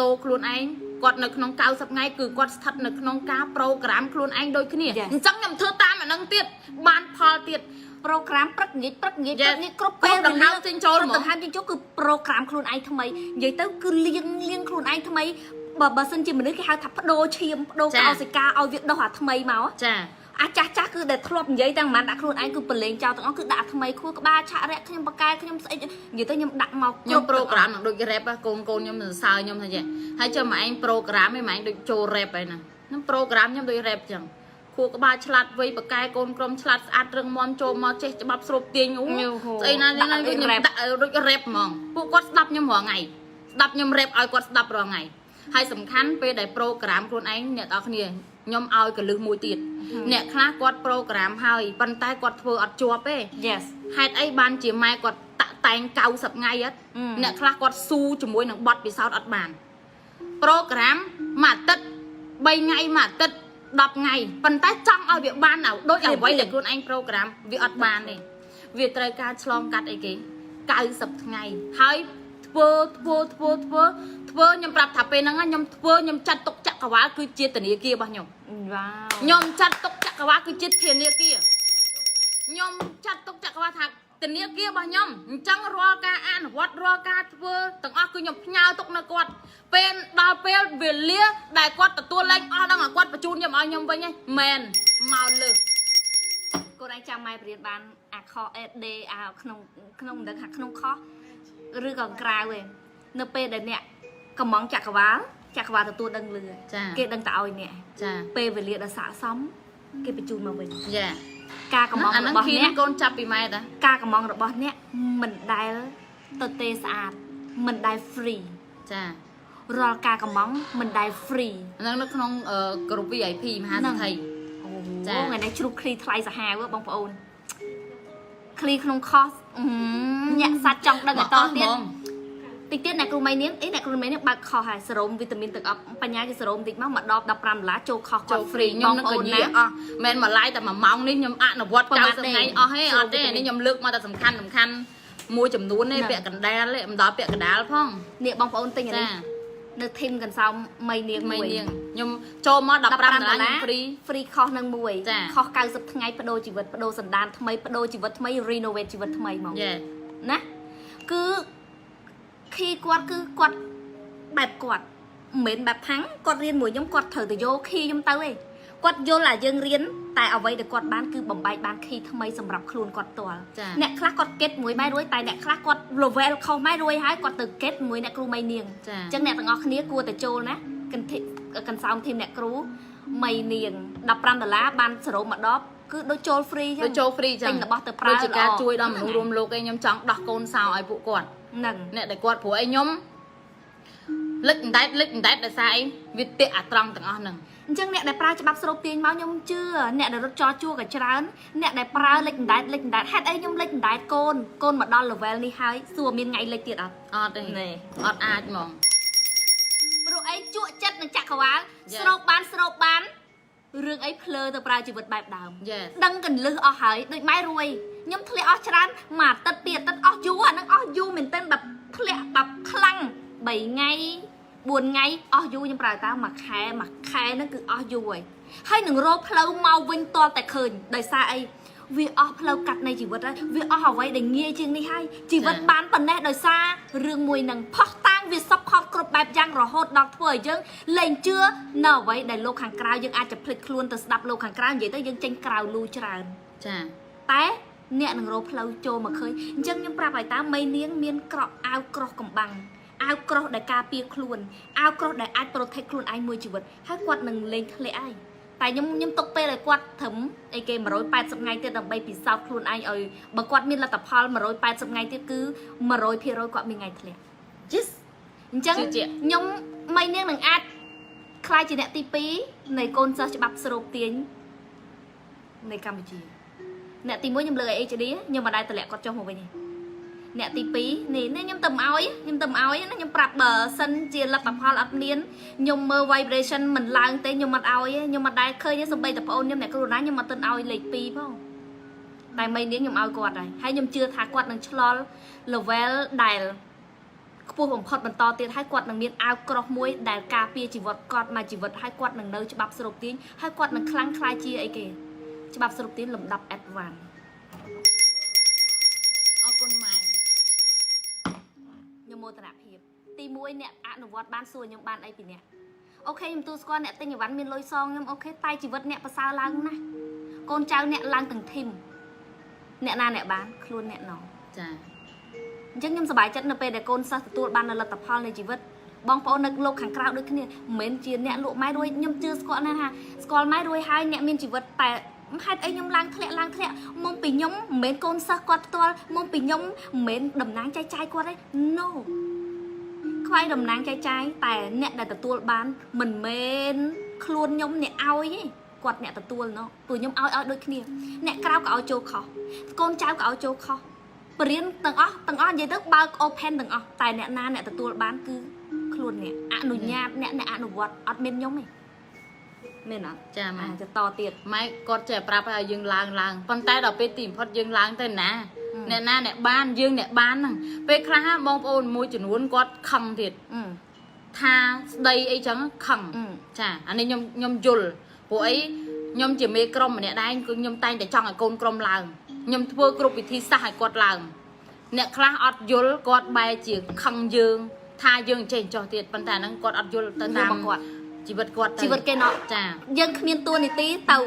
ដូរខ្លួនឯងគាត់នៅក្នុង90ថ្ងៃគឺគាត់ស្ថិតនៅក្នុងការប្រូក្រាមខ្លួនឯងដូចគ្នាអញ្ចឹងខ្ញុំធ្វើតាមអាហ្នឹងទៀតបានផលទៀត ប្រូក្រាមព្រឹកងាយព្រឹកងាយព្រឹកងាយគ្រប់ ពេល ពេល ដង្ហើមចេញចូលហ្មង ដង្ហើមចេញចូលគឺប្រូក្រាមខ្លួនឯងថ្មីនិយាយទៅគឺលៀងលៀងខ្លួនឯងថ្មីបើបើសិនជាមនុស្សគេហៅថាបដូរឈាមបដូរកោសិកាឲ្យវាដោះអាថ្មីមក ចា អាចាស់ចាស់គឺដែលធ្លាប់និយាយតាំងមិនដាក់ខ្លួនឯងគឺប្រឡែងចោលទាំងអស់គឺដាក់អាថ្មីខួរក្បាលឆាក់រៈខ្ញុំបកកែខ្ញុំស្អីនិយាយទៅខ្ញុំដាក់មក ខ្ញុំប្រូក្រាមនឹងដូច rap កូនកូនខ្ញុំសរសើរខ្ញុំថាចេះហើយចុះមកឯងប្រូក្រាមឯងមកឯងដូចចូល rap ហើយណាខ្ញុំប្រូក្រាមខ្ញុំដូច rap ចឹងខួរក្បាលឆ្លាតវៃបកកែកូនក្រុមឆ្លាតស្អាតរឹងមាំចូលមកចេះច្បាប់ស្រូបទាញអូស្អីណានេះណាខ្ញុំដាក់ដូច rap ហ្មងពួកគាត់ស្ដាប់ខ្ញុំរាល់ថ្ងៃស្ដាប់ខ្ញុំ rap ឲ្យគាត់ស្ដាប់រាល់ថ្ងៃហើយសំខាន់ពេលដែលប្រូក្រាមខ្លួនឯងអ្នកនរគ្នាខ្ញុំឲ្យកលឹះមួយទៀតអ្នកខ្លះគាត់ប្រូក្រាមហើយប៉ុន្តែគាត់ធ្វើអត់ជាប់ទេ Yes ហេតុអីបានជាម៉ែគាត់តាក់តែង90ថ្ងៃអត់អ្នកខ្លះគាត់ស៊ូជាមួយនឹងបទពិសោធន៍អត់បានប្រូក្រាមមួយអាទិត្យ3ថ្ងៃមួយអាទិត្យ10ថ្ងៃប៉ុន្តែចង់ឲ្យវាបានដូចអ្វីដែលខ្លួនឯងប្រូក្រាមវាអត់បានទេវាត្រូវការឆ្លងកាត់អីគេ90ថ្ងៃហើយធ្វើធ្វើធ្វើធ្វើធ្វើខ្ញុំប្រាប់ថាពេលហ្នឹងខ្ញុំធ្វើខ្ញុំចាត់ទុកចក្រវាលគឺជាធនាគាររបស់ខ្ញុំ វ៉ាវ ខ្ញុំចាត់ទុកចក្រវាលគឺជាធនាគារខ្ញុំចាត់ទុកចក្រវាលថាធនាគាររបស់ខ្ញុំអញ្ចឹងរាល់ការអនុវត្តរាល់ការធ្វើទាំងអស់គឺខ្ញុំផ្ញើទុកនៅគាត់ពេលដល់ពេលវេលាដែលគាត់ទទួលលែងអស់ដល់ឲ្យគាត់បញ្ជូនខ្ញុំឲ្យខ្ញុំវិញហ្នឹងមែនមកលើស កូនឯងចាំម៉ែបរៀនបានអាខ D អាក្នុងក្នុងមិនដឹងថាក្នុងខឬក៏ក្រៅឯងនៅពេលដែលអ្នកកំងចក្រវាល ចក្រវាលទទួលដឹងលឺ ចា គេដឹងតែឲ្យអ្នក ចា ពេលវេលាដ៏ស័ក្តិសមគេបញ្ជូនមកវិញ យ៉ា ការកំង អាហ្នឹង របស់អ្នក គីហ្នឹងកូនចាប់ពីម៉ែតា ការកំងរបស់អ្នកមិនដែលទៅទេស្អាតមិនដែល free ចា រាល់ការកំងមិនដែល free អាហ្នឹងនៅក្នុងអឺក្រុម VIP មហាសេដ្ឋី អូ ចា ថ្ងៃនេះជ្រូកឃ្លីថ្លៃសាហាវហ៎បងប្អូនឃ្លីក្នុងខុសអឺញាក់សាច់ចង់ដឹងឲ្យតទៀតតិចទៀតអ្នកគ្រូមីនាងអីអ្នកគ្រូមីនាងបើកខុសហើយសេរ៉ូមវីតាមីនទឹកអប់បញ្ញាជាសេរ៉ូមតិចមកមកដប15ដុល្លារចូលខុស ចូល free ខ្ញុំនឹងក៏និយាយអស់មិនមកឡាយតែ1ម៉ោងនេះខ្ញុំអនុវត្ត90ថ្ងៃអស់ទេអត់ទេនេះខ្ញុំលើកមកតែសំខាន់សំខាន់មួយចំនួនទេពាក់កណ្ដាលទេមិនដល់ពាក់កណ្ដាលផង នេះបងប្អូនទិញអា ចា នេះនៅធីមកន្សោមមីនាង មី មួយ នាងខ្ញុំចូលមក15ដុល្លារខ្ញុំ free free ខុសនឹងមួយ ចា ខុស90ថ្ងៃបដូរជីវិតបដូរសន្តានថ្មីបដូរជីវិតថ្មី renovate ជីវិតថ្មីហ្មង យេ ណាគឺខីគាត់គឺគាត់បែបគាត់មិនមែនបែបផាំងគាត់រៀនមួយខ្ញុំគាត់ត្រូវទៅយកខីខ្ញុំទៅឯងគាត់យល់ថាយើងរៀនតែអ្វីដែលគាត់បានគឺបំបែកបានខីថ្មីសម្រាប់ខ្លួនគាត់ផ្ទាល់ ចា អ្នកខ្លះគាត់កេតមួយម៉ែរួយតែអ្នកខ្លះគាត់ level ខុសម៉ែរួយហើយគាត់ទៅកេតមួយអ្នកគ្រូមីនាង ចា អញ្ចឹងអ្នកទាំងអស់គ្នាគួរតែចូលណាកន្ធិកន្សោមធីមអ្នកគ្រូមីនាង15ដុល្លារបានសរុបមកដបគឺដូចចូល free ចឹង ដូចចូល free ចឹង ទិញរបស់ទៅប្រើ ដូចជាការ ល្អ ជួយដល់មនុស្សរួមលោកឯងខ្ញុំចង់ដោះកូនសោឲ្យពួកគាត់ ហ្នឹង អ្នកដែលគាត់ព្រោះអីខ្ញុំលិចអណ្ដែតលិចអណ្ដែតដោយសារអីវាតាក់អាត្រង់ទាំងអស់ហ្នឹង អញ្ចឹងអ្នកដែលប្រើច្បាប់ស្រូបទាញមកខ្ញុំជឿអ្នកដែលរត់ចោជួក៏ច្រើនអ្នកដែលប្រើលិចអណ្ដែតលិចអណ្ដែតហេតុអីខ្ញុំលិចអណ្ដែតកូនកូនមកដល់ level នេះហើយសួរមានថ្ងៃលិចទៀតអត់ អត់ទេ ណែ អត់អាចហ្មង ព្រោះអីជក់ចិត្តនឹងចក្រវាល Yes. ស្រូបបានស្រូបបានរឿងអីភ្លើទៅប្រើជីវិតបែបដើម Yes. ដឹងកលឹះអស់ហើយដូចម៉ែរួយខ្ញុំធ្លាក់អស់ច្រើនមួយអាទិត្យពីរអាទិត្យអស់យូរអាហ្នឹងអស់យូរមែនទែនបែបធ្លាក់បែបខ្លាំង3ថ្ងៃ4ថ្ងៃអស់យូរខ្ញុំប្រើតើមួយខែមួយខែហ្នឹងគឺអស់យូរហើយហើយនឹងរកផ្លូវមកវិញតតែឃើញដោយសារអីវាអស់ផ្លូវកាត់នៃជីវិតហើយវាអស់អ្វីដែលងាយជាងនេះហើយជីវិត ចា៎ បានប៉ុណ្ណេះដោយសាររឿងមួយហ្នឹងផុសតាងវា support គ្រប់បែបយ៉ាងរហូតដល់ធ្វើឲ្យយើងលែងជឿនៅអ្វីដែលលោកខាងក្រៅយើងអាចจะភ្លេចខ្លួនទៅស្ដាប់លោកខាងក្រៅនិយាយទៅយើងចេញក្រៅលូច្រើន ចា តែអ្នកនឹងរកផ្លូវចូលមកឃើញអញ្ចឹងខ្ញុំប្រាប់ឲ្យតើមីនាងមានក្រក់អាវក្រោះកំបាំងអាវក្រោះដែលការពារខ្លួនអាវក្រោះដែលអាច protect ខ្លួនឯងមួយជីវិតហើយគាត់នឹងលែងធ្លាក់ឯងតែខ្ញុំខ្ញុំទុកពេលឲ្យគាត់ត្រឹមអីគេ180ថ្ងៃទៀតដើម្បីពិសោធន៍ខ្លួនឯងឲ្យបើគាត់មានលទ្ធផល180ថ្ងៃទៀតគឺ100%គាត់មានថ្ងៃធ្លាក់ Yes អញ្ចឹង ជឿជាក់ ខ្ញុំមីនាងនឹងអាចក្លាយជាអ្នកទី2នៃកូនសិស្សច្បាប់ស្រូបទាញនៃកម្ពុជា អ្នកទី1ខ្ញុំលើកឲ្យ HD ខ្ញុំមិនដែលតម្លាក់គាត់ចុះមកវិញទេអ្នកទី2នេះនេះខ្ញុំទៅមកឲ្យខ្ញុំទៅមកឲ្យណាខ្ញុំប្រាប់បើសិនជាលទ្ធផលអត់មានខ្ញុំមើល vibration មិនឡើងទេខ្ញុំអត់ឲ្យទេខ្ញុំមិនដែលឃើញទេសំបីតែប្អូនខ្ញុំអ្នកគ្រូណាខ្ញុំអត់ទាន់ឲ្យលេខ2ផងតែមីនាងខ្ញុំឲ្យគាត់ហើយហើយខ្ញុំជឿថាគាត់នឹងឆ្លល់ level ដែលខ្ពស់បំផុតបន្តទៀតហើយគាត់នឹងមានអាវក្រោះមួយដែលការពារជីវិតគាត់មកជីវិតហើយគាត់នឹងនៅច្បាប់ស្រូបទាញហើយគាត់នឹងខ្លាំងក្លាយជាអីគេច្បាប់ស្រូបទាញលំដាប់ advance អរគុណម៉ែ ខ្ញុំមោទនភាពទី1អ្នកអនុវត្តបានសួរខ្ញុំបានអីពីអ្នក OK ខ្ញុំទូស្គាល់អ្នកទិញអីវ៉ាន់មានលុយសងខ្ញុំ OK តែជីវិតអ្នកប្រសើរឡើងណាស់កូនចៅអ្នកឡើងទាំងធីមអ្នកណាអ្នកបានខ្លួនអ្នកណង ចា អញ្ចឹងខ្ញុំសប្បាយចិត្តនៅពេលដែលកូនសិស្សទទួលបាននូវលទ្ធផលនៃជីវិតបងប្អូននៅលោកខាងក្រៅដូចគ្នាមិនមែនជាអ្នកលក់ម៉ែរួយខ្ញុំជឿស្គាល់ណាស់ថាស្គាល់ម៉ែរួយហើយអ្នកមានជីវិតតែហេតុអីខ្ញុំឡើងធ្លាក់ឡើងធ្លាក់មុំពីខ្ញុំមិនមែនកូនសិស្សគាត់ផ្ទាល់មុំពីខ្ញុំមិនមែនតំណាងចែកចាយគាត់ទេ No ខ្វាយតំណាងចែកចាយតែអ្នកដែលទទួលបានមិនមែនខ្លួនខ្ញុំអ្នកឲ្យទេគាត់អ្នកទទួលណោះព្រោះខ្ញុំឲ្យឲ្យដូចគ្នាអ្នកក្រៅក៏ឲ្យចូលខុសកូនចៅក៏ឲ្យចូលខុស បរៀនទាំងអស់ទាំងអស់និយាយទៅបើក open ទាំងអស់តែអ្នកណាអ្នកទទួលបានគឺខ្លួនអ្នកអនុញ្ញាតអ្នកអ្នកអនុវត្តអត់មានខ្ញុំទេមែនអត់ ចាម៉ែ អាចតទៀត ម៉ែគាត់ចេះប្រាប់ឲ្យយើងឡើងឡើងប៉ុន្តែដល់ពេលទីបំផុតយើងឡើងទៅណាអ្នកណាអ្នកបានយើងអ្នកបានហ្នឹងពេលខ្លះបងប្អូនមួយចំនួនគាត់ខឹងទៀត អឺ ថាស្ដីអីចឹងខឹង អឺ ចាអានេះខ្ញុំខ្ញុំយល់ព្រោះអីខ្ញុំជាមេក្រុមម្នាក់ដែរគឺខ្ញុំតែងតែចង់ឲ្យកូនក្រុមឡើងខ្ញុំធ្វើគ្រប់វិធីសាស្ត្រឲ្យគាត់ឡើងអ្នកខ្លះអត់យល់គាត់បែរជាខឹងយើងថាយើងចេះចោះទៀតប៉ុន្តែអាហ្នឹងគាត់អត់យល់ទៅតាម រឿងរបស់គាត់ ជីវិតគាត់ទៅ ជីវិតគេណោះ ចា យើងគ្មានតួនាទីទៅ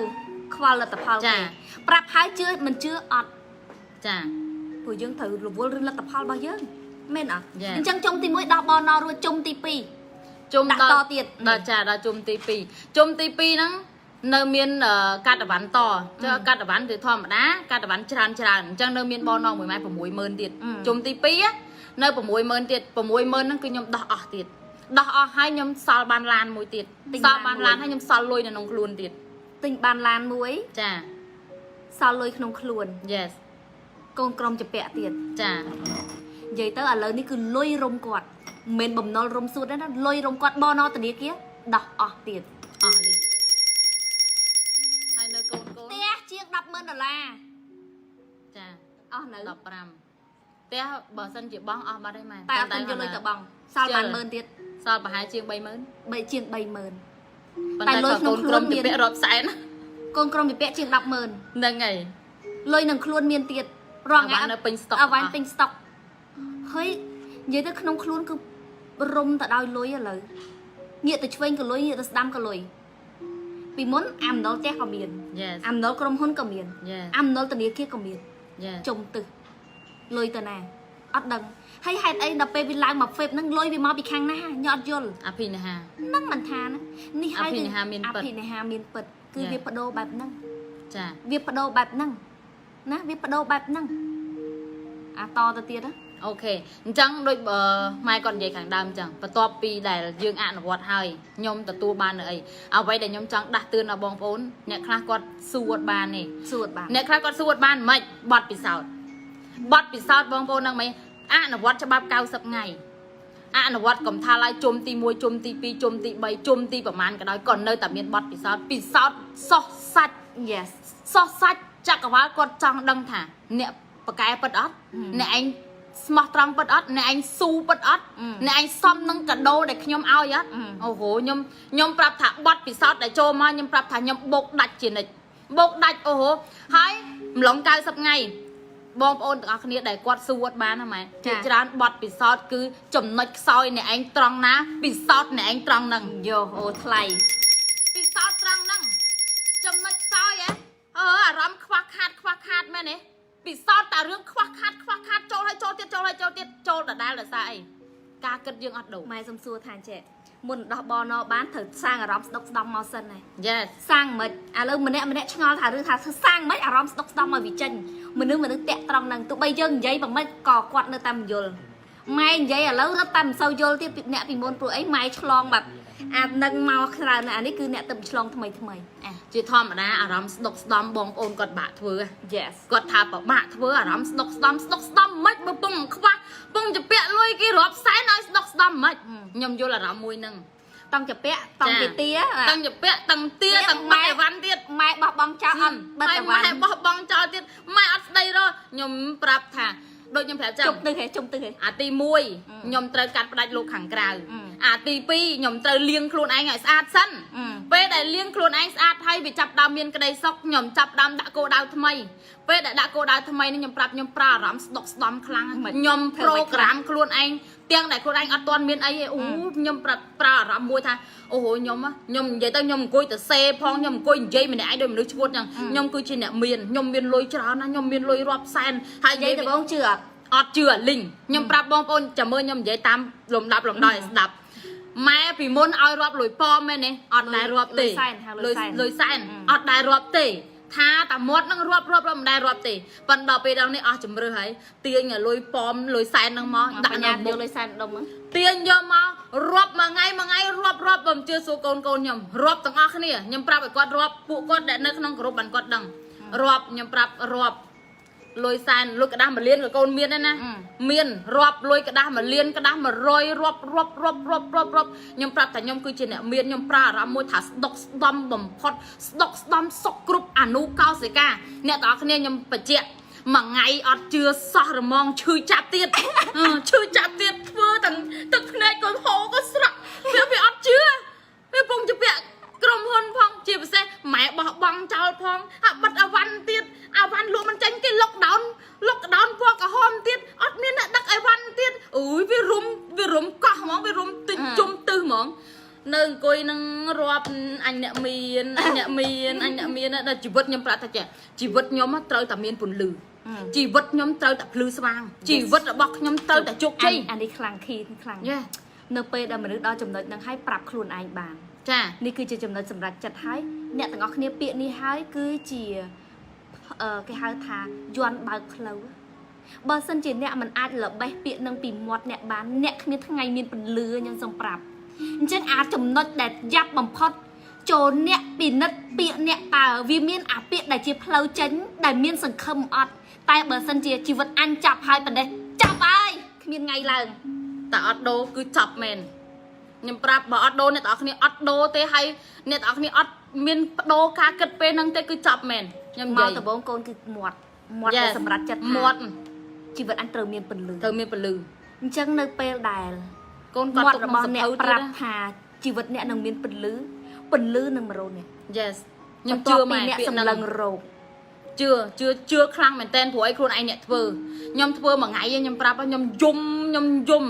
ខ្វល់លទ្ធផល ចា គេប្រាប់ហើយជឿមិនជឿអត់ ចា ព្រោះយើងត្រូវរវល់រឿងលទ្ធផលរបស់យើងមែនអត់ ចា អញ្ចឹងជុំទី1ដោះបនរួចជុំទី2 ជុំ ដាក់ ដល់ តទៀត ដល់ចាដល់ជុំទី2ជុំទី2ហ្នឹងនៅមានកាត់អវ៉ាន់តចុះកាត់អវ៉ាន់គឺធម្មតាកាត់អវ៉ាន់ច្រើនច្រើនអញ្ចឹងនៅមានបងណង1ម៉ែ60000ទៀតជុំទី2នៅ60000ទៀត60000ហ្នឹងគឺខ្ញុំដោះអស់ទៀតដោះអស់ហើយខ្ញុំសល់បានឡានមួយទៀតសល់បានឡានហើយខ្ញុំសល់លុយនៅក្នុងខ្លួនទៀត ទិញបានឡានមួយ ចា សល់លុយក្នុងខ្លួន yes កូនក្រុមជពាក់ទៀត ចា និយាយទៅឥឡូវនេះគឺលុយរុំគាត់មិនមែនបំណុលរុំសួតទេណាលុយរុំគាត់បណធនាគារដោះអស់ទៀត អស់លីងហើយនៅកូនកូន ផ្ទះជាង100,000ដុល្លារ ចា អស់នៅ 15ផ្ទះបើសិនជាបងអស់បាត់ហើយម៉ែ តែអត់ទាន់យកលុយទៅបង់សល់បានម៉ឺនទៀត សល់ប្រហែលជាង30000 បីជាង30000 ប៉ុន្តែ តែលុយ ក៏កូន ក្នុងខ្លួនមាន ក្រុមជំពាក់រាប់សែន កូនក្រុមជំពាក់ជាង100,000 ហ្នឹងហើយ លុយនឹងខ្លួនមានទៀតរង អវ៉ាន់នៅពេញស្តុក អវ៉ាន់ពេញស្តុកហើយនិយាយទៅក្នុងខ្លួនគឺរុំទៅដោយលុយឥឡូវងាកទៅឆ្វេងក៏លុយងាកទៅស្ដាំក៏លុយពីមុនអាមណុលផ្ទះក៏មាន Yes អាមណុលក្រុមហ៊ុនក៏មាន Yes អាមណុលធនាគារក៏មាន Yes ជុំទឹះលុយទៅណាអត់ដឹងហើយហេតុអីដល់ពេលវាឡើងមកហ្វេបហ្នឹងលុយវាមកពីខាងណាញ៉អត់យល់ អភិនិហា ហ្នឹងមិនថាណានេះហើយ អភិនិហាមានពិត អភិនិហាមានពិតគឺ Yeah. វាបដូរបែបហ្នឹង ចា វាបដូរបែបហ្នឹងណាវាបដូរបែបហ្នឹងអាតទៅទៀតណា OK អញ្ចឹងដូចបើម៉ែគាត់និយាយខាងដើមអញ្ចឹងបន្ទាប់ពីដែលយើងអនុវត្តហើយខ្ញុំទទួលបាននៅអីអ្វីដែលខ្ញុំចង់ដាស់តឿនដល់បងប្អូនអ្នកខ្លះគាត់សួរបានទេ សួតបាទ អ្នកខ្លះគាត់សួរបានមិនបត់ពិសោធន៍បត់ពិសោធន៍បងប្អូនហ្នឹងមិនអនុវត្តច្បាប់90ថ្ងៃអនុវត្តកំថាឡើយជុំទី1ជុំទី2ជុំទី3ជុំទីប្រមាណក៏ដោយក៏នៅតែមានបត់ពិសោធន៍ពិសោធន៍សោះសាច់ Yes សោះសាច់ចក្រវាលគាត់ចង់ដឹងថាអ្នកប្រកែពិតអត់អ្នកឯងស្មោះត្រង់ពិតអត់អ្នកឯងស៊ូពិតអត់អ្នកឯងសមនឹងកាដូដែលខ្ញុំឲ្យអត់អូហូខ្ញុំខ្ញុំប្រាប់ថាបត់ពិសោធន៍ដែលចូលមកខ្ញុំប្រាប់ថាខ្ញុំបោកដាច់ជានិច្ចបោកដាច់អូហូហើយម្លង90ថ្ងៃបងប្អូនទាំងអស់គ្នាដែលគាត់ស៊ូអត់បានហ្នឹងម៉ែជាច្រើនបត់ពិសោធន៍គឺចំណុចខ្សោយអ្នកឯងត្រង់ណាពិសោធន៍អ្នកឯងត្រង់ហ្នឹង យោអូថ្លៃ ពិសោធន៍ត្រង់ហ្នឹងចំណុចខ្សោយហ៎អឺអារម្មណ៍ខ្វះខាតខ្វះខាតមែនទេពិសោធន៍តែរឿងខ្វះខាតខ្វះខាតចូលហើយចូលទៀតចូលហើយចូលទៀតចូលដដែលដោយសារអីការគិតយើងអត់ដូរ ម៉ែសុំសួរថាចេះមុនដោះបណបានត្រូវសាងអារម្មណ៍ស្ដុកស្ដំមកសិនណា Yes សាងមិនឥឡូវម្នាក់ម្នាក់ឆ្ងល់ថារឿងថាធ្វើសាងមិនអារម្មណ៍ស្ដុកស្ដំមកវាចេញមនុស្សមនុស្សតាក់ត្រង់ហ្នឹងទោះបីយើងនិយាយប៉ុន្មានក៏គាត់នៅតែមិនយល់ម៉ែនិយាយឥឡូវរត់តែមិនសូវយល់ទៀតពីអ្នកពីមុនព្រោះអីម៉ែឆ្លងបែបអានឹងមកច្រើនណាស់អានេះគឺអ្នកទៅឆ្លងថ្មីថ្មីអា ជាធម្មតាអារម្មណ៍ស្ដុកស្ដំបងប្អូនគាត់បាក់ធ្វើហ៎ Yes គាត់ថាពិបាកធ្វើអារម្មណ៍ស្ដុកស្ដំស្ដុកស្ដំមិនបើពងខ្វះពងជពាក់លុយគេរាប់សែនឲ្យស្ដុកស្ដំមិនខ្ញុំយល់អារម្មណ៍មួយហ្នឹង តង់ចពាក់តង់ទីទា តាំងជពាក់តាំងទាតាំងបាត់អីវ៉ាន់ទៀត ម៉ែបោះបង់ចោលអត់បិទ ហើយ អវ៉ាន់ ម៉ែបោះបង់ចោលទៀតម៉ែអត់ស្ដីរកខ្ញុំប្រាប់ថាដូចខ្ញុំប្រាប់ចឹង ជុំទឹះហេជុំទឹះហេ អាទី1ខ្ញុំត្រូវកាត់ផ្ដាច់លោកខាងក្រៅ អឺ អាទី2ខ្ញុំត្រូវលាងខ្លួនឯងឲ្យស្អាតសិន អឺ ពេលដែលលាងខ្លួនឯងស្អាតហើយវាចាប់ផ្ដើមមានក្តីសុខខ្ញុំចាប់ផ្ដើមដាក់គោលដៅថ្មីពេលដែលដាក់គោលដៅថ្មីនេះខ្ញុំប្រាប់ខ្ញុំប្រើអារម្មណ៍ស្ដុកស្ដំខ្លាំងខ្ញុំប្រូក្រាមខ្លួនឯងទាំងដែលខ្លួនឯងអត់ទាន់មានអីទេអូខ្ញុំប្រាប់ប្រើអារម្មណ៍មួយថាអូខ្ញុំខ្ញុំនិយាយទៅខ្ញុំអង្គុយទៅសេផងខ្ញុំអង្គុយនិយាយម្នាក់ឯងដូចមនុស្សឈួតចឹងខ្ញុំគឺជាអ្នកមានខ្ញុំមានលុយច្រើនណាស់ខ្ញុំមានលុយរាប់សែនហើយ និយាយដំបងជឿអត់ អត់ជឿអាលីងខ្ញុំប្រាប់បងប្អូនចាំមើលខ្ញុំនិយាយតាមលំដាប់លំដោយឲ្យស្ដាប់ម៉ែពីមុនឲ្យរាប់លុយប៉មមែនទេអត់ដែលរាប់ទេ លុយសែនហៅលុយសែន លុយសែនអត់ដែលរាប់ទេថាតាមាត់នឹងរាប់រាប់រាប់មិនដែលរាប់ទេប៉ុន្តែដល់ពេលដល់នេះអស់ជំរឿហើយទាញឲ្យលុយប៉មលុយសែននឹងមក ដាក់ ដាក់នៅមុខ ញ៉ាំយកលុយសែនដុំហ្នឹង ទាញយកមករាប់មួយថ្ងៃមួយថ្ងៃរាប់រាប់បើមិនជឿសួរកូនកូនខ្ញុំរាប់ទាំងអស់គ្នាខ្ញុំប្រាប់ឲ្យគាត់រាប់ពួកគាត់ដែលនៅក្នុងក្រុមបានគាត់ដឹងរាប់ខ្ញុំប្រាប់រាប់លុយសែនលុយក្តាស់មួយលានក៏កូនមានដែរណាមានរាប់លុយក្តាស់មួយលានក្តាស់100រាប់រាប់រាប់រាប់រាប់រាប់ខ្ញុំប្រាប់ថាខ្ញុំគឺជាអ្នកមានខ្ញុំប្រើអារម្មណ៍មួយថាស្ដុកស្ដំបំផុតស្ដុកស្ដំសុកគ្រប់អនុកោសិកាអ្នកទាំងអស់គ្នាខ្ញុំបញ្ជាក់មួយថ្ងៃអត់ជឿសោះរមងឈឺចាប់ទៀតអឺឈឺចាប់ទៀតធ្វើទាំងទឹកភ្នែកក៏ហូរក៏ស្រក់វាវាអត់ជឿវាពងជពាក់ក្រុមហ៊ុនផងជាពិសេសម៉ែបោះបង់ចោលផងអាបិទអាវ៉ាន់ទៀតអាវ៉ាន់លក់មិនចាញ់គេ lockdown lockdown ពណ៌ក្រហមទៀតអត់មានអ្នកដឹកអីវ៉ាន់ទៀតអូយវារុំវារុំកោះហ្មងវារុំទិញជុំទិសហ្មងនៅអង្គុយនឹងរាប់អញអ្នកមានអញអ្នកមានអញអ្នកមានដល់ជីវិតខ្ញុំប្រាប់ថាចេះជីវិតខ្ញុំត្រូវតែមានពន្លឺជីវិតខ្ញុំត្រូវតែភ្លឺស្វាងជីវិតរបស់ខ្ញុំត្រូវតែជោគជ័យ អានេះខ្លាំងខីខ្លាំង យេ នៅពេលដែលមនុស្សដល់ចំណុចហ្នឹងហើយប្រាប់ខ្លួនឯងបាន ចា នេះគឺជាចំណុចសម្រាប់ចិត្តហើយអ្នកទាំងអស់គ្នាពាក្យនេះហើយគឺជាគេហៅថាយន់បើកផ្លូវបើសិនជាអ្នកមិនអាចល្បេះពាក្យនឹងពីមាត់អ្នកបានអ្នកគ្មានថ្ងៃមានពន្លឺខ្ញុំសូមប្រាប់អញ្ចឹងអាចចំណុចដែលយ៉ាប់បំផុតចូលអ្នកពិនិត្យពាក្យអ្នកតើវាមានអាពាក្យដែលជាផ្លូវចេញដែលមានសង្ឃឹមអត់តែបើសិនជាជីវិតអញចាប់ហើយប៉ុណ្ណេះចាប់ហើយគ្មានថ្ងៃឡើង តែអត់ដូរគឺចាប់មែនខ្ញុំប្រាប់បើអត់ដូរអ្នកទាំងអស់គ្នាអត់ដូរទេហើយអ្នកទាំងអស់គ្នាអត់មានបដូរការគិតពេលហ្នឹងទេគឺចាប់មែនខ្ញុំនិ មក យាយ ដំបូងកូនគឺមាត់មាត់ដែល Yes សម្រាប់ចិត្តថា មាត់ ជីវិតអញត្រូវមានពន្លឺ ត្រូវមានពលឺ អញ្ចឹងនៅពេលដែល កូនគាត់ មាត់ ទុកក្នុង របស់អ្នក សភៅ ប្ ទៀតណា រាប់ថាជីវិតអ្នកនឹងមានពន្លឺពន្លឺនឹងមករកអ្នក Yes ខ្ញុំ បន្ទា ជឿម៉ែ ប់ពីអ្នក ពាក្យហ្នឹង សម្លឹងរោគ ជឿជឿជឿខ្លាំងមែនតើព្រោះអីខ្លួនឯងអ្នកធ្វើខ្ញុំធ្វើមួយថ្ងៃឯងខ្ញុំប្រាប់ខ្ញុំយំខ្ញុំយំ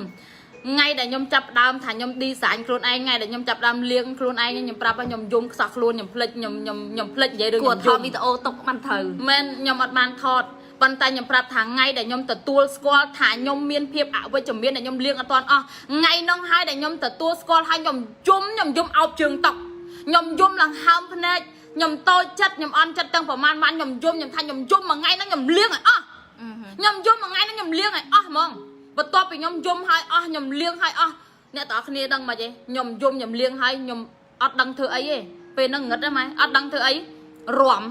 ថ្ងៃដែលខ្ញុំចាប់ដើមថាខ្ញុំ design ខ្លួនឯងថ្ងៃដែលខ្ញុំចាប់ដើមលាងខ្លួនឯងខ្ញុំប្រាប់ខ្ញុំយំខ្សោះខ្លួនខ្ញុំភ្លេចខ្ញុំខ្ញុំខ្ញុំភ្លេចនិយាយរឿង គួរ ខ្ញុំយំ ថតវីដេអូទុកបានត្រូវ មែនខ្ញុំអត់បានថតប៉ុន្តែខ្ញុំប្រាប់ថាថ្ងៃដែលខ្ញុំទទួលស្គាល់ថាខ្ញុំមានភាពអវិជ្ជមានដែលខ្ញុំលាងអត់ទាន់អស់ថ្ងៃនោះហើយដែលខ្ញុំទទួលស្គាល់ហើយខ្ញុំយំខ្ញុំយំអោបជើងតុកខ្ញុំយំឡើងហើមភ្នែកខ្ញុំតូចចិត្តខ្ញុំអន់ចិត្តទាំងប្រមាណបានខ្ញុំយំខ្ញុំថាខ្ញុំយំមួយថ្ងៃហ្នឹងខ្ញុំលាងឲ្យអស់ខ្ញុំយំមួយថ្ងៃហ្នឹងខ្ញុំលាងឲ្យអស់ហ្មងបន្ទាប់ពីខ្ញុំយំឲ្យអស់ខ្ញុំលាងឲ្យអស់អ្នកទាំងអស់គ្នាដឹងមកទេខ្ញុំយំខ្ញុំលាងឲ្យខ្ញុំអត់ដឹងធ្វើអីទេពេលហ្នឹងងឹតហ្នឹងម៉ែអត់ដឹងធ្វើអីរំ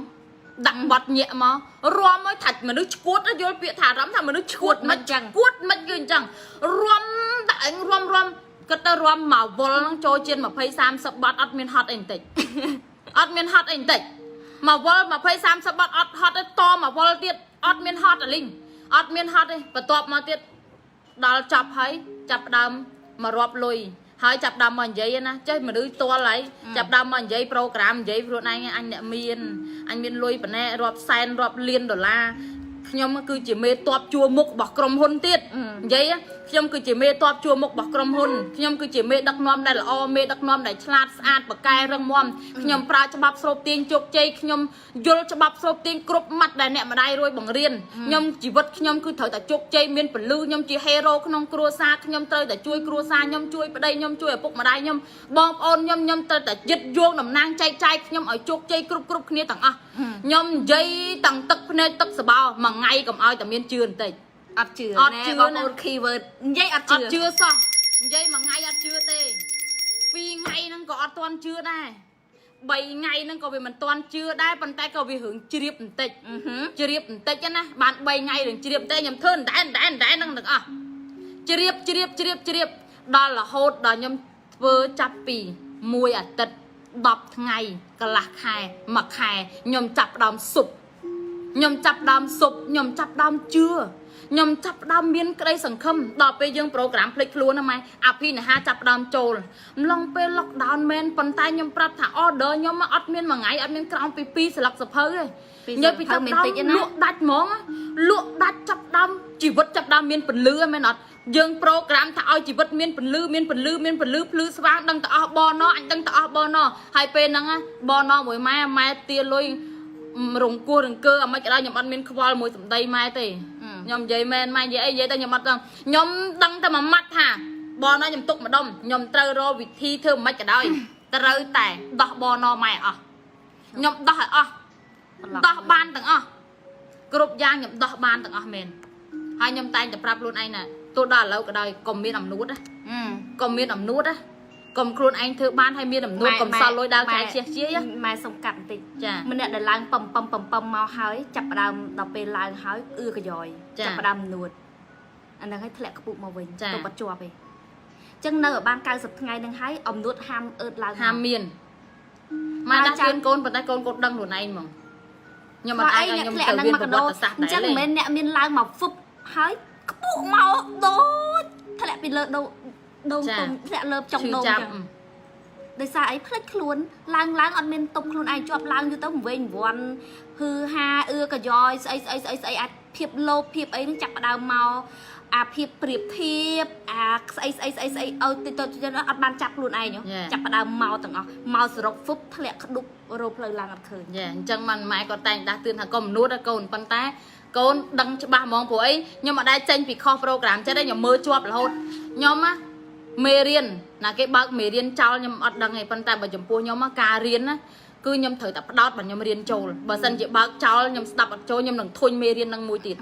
ដាក់បត់ញាក់មករំឲ្យថាមនុស្សឈួតយល់ពាក្យថារំថាមនុស្សឈួតមិន ចឹង ឈួតមិនគឺអញ្ចឹងរំដាក់ឯងរំរំគិតទៅរំមកវល់ហ្នឹងចូលជាង20 30បាត់អត់មានហត់អីបន្តិច អត់មានហត់អីបន្តិចមកវល់20 30បាត់អត់ហត់ទេតមកវល់ទៀតអត់មានហត់អាលីងអត់មានហត់ទេបន្ទាប់មកទៀតដល់ចប់ហើយចាប់ផ្ដើមមករាប់លុយហើយចាប់ដើមមកនិយាយណាចេះមនុស្សតល់ហើយចាប់ដើមមកនិយាយប្រូក្រាមនិយាយខ្លួនឯងអញអ្នកមានអញមានលុយប៉ុណ្ណេះរាប់សែនរាប់លានដុល្លារខ្ញុំគឺជាមេតបជួរមុខរបស់ក្រុមហ៊ុនទៀតនិយាយខ្ញុំគឺជាមេតបជួរមុខរបស់ក្រុមហ៊ុនខ្ញុំគឺជាមេដឹកនាំដែលល្អមេដឹកនាំដែលឆ្លាតស្អាតបកកែរឹងមាំខ្ញុំប្រើច្បាប់ស្រូបទាញជោគជ័យខ្ញុំយល់ច្បាប់ស្រូបទាញគ្រប់ម៉ាត់ដែលអ្នកម្ដាយរួយបង្រៀនខ្ញុំជីវិតខ្ញុំគឺត្រូវតែជោគជ័យមានពលឺខ្ញុំជា hero ក្នុងគ្រួសារខ្ញុំត្រូវតែជួយគ្រួសារខ្ញុំជួយប្តីខ្ញុំជួយឪពុកម្ដាយខ្ញុំបងប្អូនខ្ញុំខ្ញុំត្រូវតែយឹតយោងតំណាងចែកចាយខ្ញុំឲ្យជោគជ័យគ្រប់គ្រប់គ្នាទាំងអស់ខ្ញុំនិយាយទាំងទឹកភ្នែកទឹកសបោមួយថ្ងៃកុំឲ្យតែមានជឿបន្តិច អត់ជឿ អត់ជឿណា ណែបងប្អូន keyword និយាយអត់ជឿ អត់ជឿសោះនិយាយមួយថ្ងៃអត់ជឿទេពីរថ្ងៃហ្នឹងក៏អត់ទាន់ជឿដែរបីថ្ងៃហ្នឹងក៏វាមិនទាន់ជឿដែរប៉ុន្តែក៏វារឿងជ្រាបបន្តិច អឺហឺ ជ្រាបបន្តិចណាបាន3ថ្ងៃរឿងជ្រាបបន្តិចខ្ញុំធ្វើអណ្ដែនអណ្ដែនអណ្ដែនហ្នឹងទាំងអស់ជ្រាបជ្រាបជ្រាបជ្រាបដល់រហូតដល់ខ្ញុំធ្វើចាប់ពីមួយអាទិត្យ10ថ្ងៃកន្លះខែមួយខែខ្ញុំចាប់ផ្ដើមសុប ខ្ញុំចាប់ដើមសុបខ្ញុំចាប់ដើមជឿខ្ញុំចាប់ដើមមានក្តីសង្ឃឹមដល់ពេលយើងប្រូក្រាមភ្លេចខ្លួនណាម៉ែអភិនិហាចាប់ដើមចូលម្លងពេល lockdown មែនប៉ុន្តែខ្ញុំប្រាប់ថា order ខ្ញុំអត់មានមួយថ្ងៃអត់មានក្រោមពី2ស្លឹកសភៅទេ ពីរ និយាយពី សភៅ ចាប់ដើម មានតិចទេណា លក់ដាច់ហ្មងលក់ដាច់ចាប់ដើមជីវិតចាប់ដើមមានពន្លឺហ្នឹងមែនអត់យើងប្រូក្រាមថាឲ្យជីវិតមានពន្លឺមានពន្លឺមានពន្លឺភ្លឺស្វាងដឹងតែអស់បណអញដឹងតែអស់បណហើយពេលហ្នឹងណាបណមួយម៉ែម៉ែទាលុយ រង្គោះរង្គើអាមិនក៏ដោយខ្ញុំអត់មានខ្វល់មួយសម្ដីម៉ែទេខ្ញុំនិយាយមែនម៉ែនិយាយអីនិយាយតែខ្ញុំអត់ដឹងខ្ញុំដឹងតែមួយម៉ាត់ថាបងណខ្ញុំទុកម្ដុំខ្ញុំត្រូវរកវិធីធ្វើមិនក៏ដោយត្រូវតែដោះបងណម៉ែអស់ខ្ញុំដោះឲ្យអស់ដោះបានទាំងអស់គ្រប់យ៉ាងខ្ញុំដោះបានទាំងអស់មែនហើយខ្ញុំតែងតែប្រាប់ខ្លួនឯងណាទោះដល់ឥឡូវក៏ដោយកុំមានអំនួតណា អឺ កុំមានអំនួតណាកុំខ្លួនឯងធ្វើបានហើយមានអំនួតកុំសល់លុយដើរចែកជះជាយ ម៉ែសុំកាត់បន្តិច ចា ម្នាក់ដែលឡើងបំបំបំបំមកហើយចាប់ផ្ដើមដល់ពេលឡើងហើយអឺកយ៉យ ចា ចាប់ផ្ដើមនួតអាហ្នឹងឲ្យធ្លាក់ខ្ពស់មកវិញ ចា ទៅបាត់ជាប់ឯងចឹងនៅឲ្យបាន90ថ្ងៃហ្នឹងហើយអំនួតហាមអឺតឡើង ហាមមានម៉ែដាក់ជឿនកូនប៉ុន្តែកូនកូនដឹងខ្លួនឯងហ្មងខ្ញុំអត់អាចឲ្យខ្ញុំ ធ្លាក់ ទៅ ហ្នឹងមកក រៀនប្រវ ដោ អញ្ ត្តិសាស្ត្រដែរ ទេ ចឹងមិនមែនអ្នកមានឡើងមកហ្វឹបហើយខ្ពស់មកដូចធ្លាក់ពីលើដូងដូងទុំធ្លាក់លើចុង ឈឺចាប់ ដូងចឹងដោយសារអីផ្លេចខ្លួនឡើងឡើងអត់មានទប់ខ្លួនឯងជាប់ឡើងយូរទៅវែងវាន់ហឺហាអឺកយ៉យស្អីស្អីស្អីស្អីអាចភាពលោភភាពអីហ្នឹងចាប់ផ្ដើមមកអាភាពប្រៀបធៀបអាស្អីស្អីស្អីស្អីឲ្យតិចទៅអត់បានចាប់ខ្លួនឯងហ៎ចាប់ផ្ដើមមកទាំងអស់មកសរុបហ្វឹបធ្លាក់ក្ដុបរោផ្លូវឡើងអត់ឃើញ យ៉ាអញ្ចឹងមិនម៉ែក៏តែងដាស់តឿនថាកុំនួតណាកូនប៉ុន្តែកូនដឹងច្បាស់ហ្មងព្រោះអីខ្ញុំអត់ដែលចេញពីខុសប្រូក្រាមចិត្តទេខ្ញុំមើលជាប់រហូតខ្ញុំណា មេរៀនណាគេបើកមេរៀនចោលខ្ញុំអត់ដឹងទេប៉ុន្តែបើចំពោះខ្ញុំការរៀនណាគឺខ្ញុំត្រូវតែផ្ដោតបើខ្ញុំរៀនចូលបើសិនជាបើកចោលខ្ញុំស្ដាប់អត់ចូលខ្ញុំនឹងធុញមេរៀននឹងមួយទៀត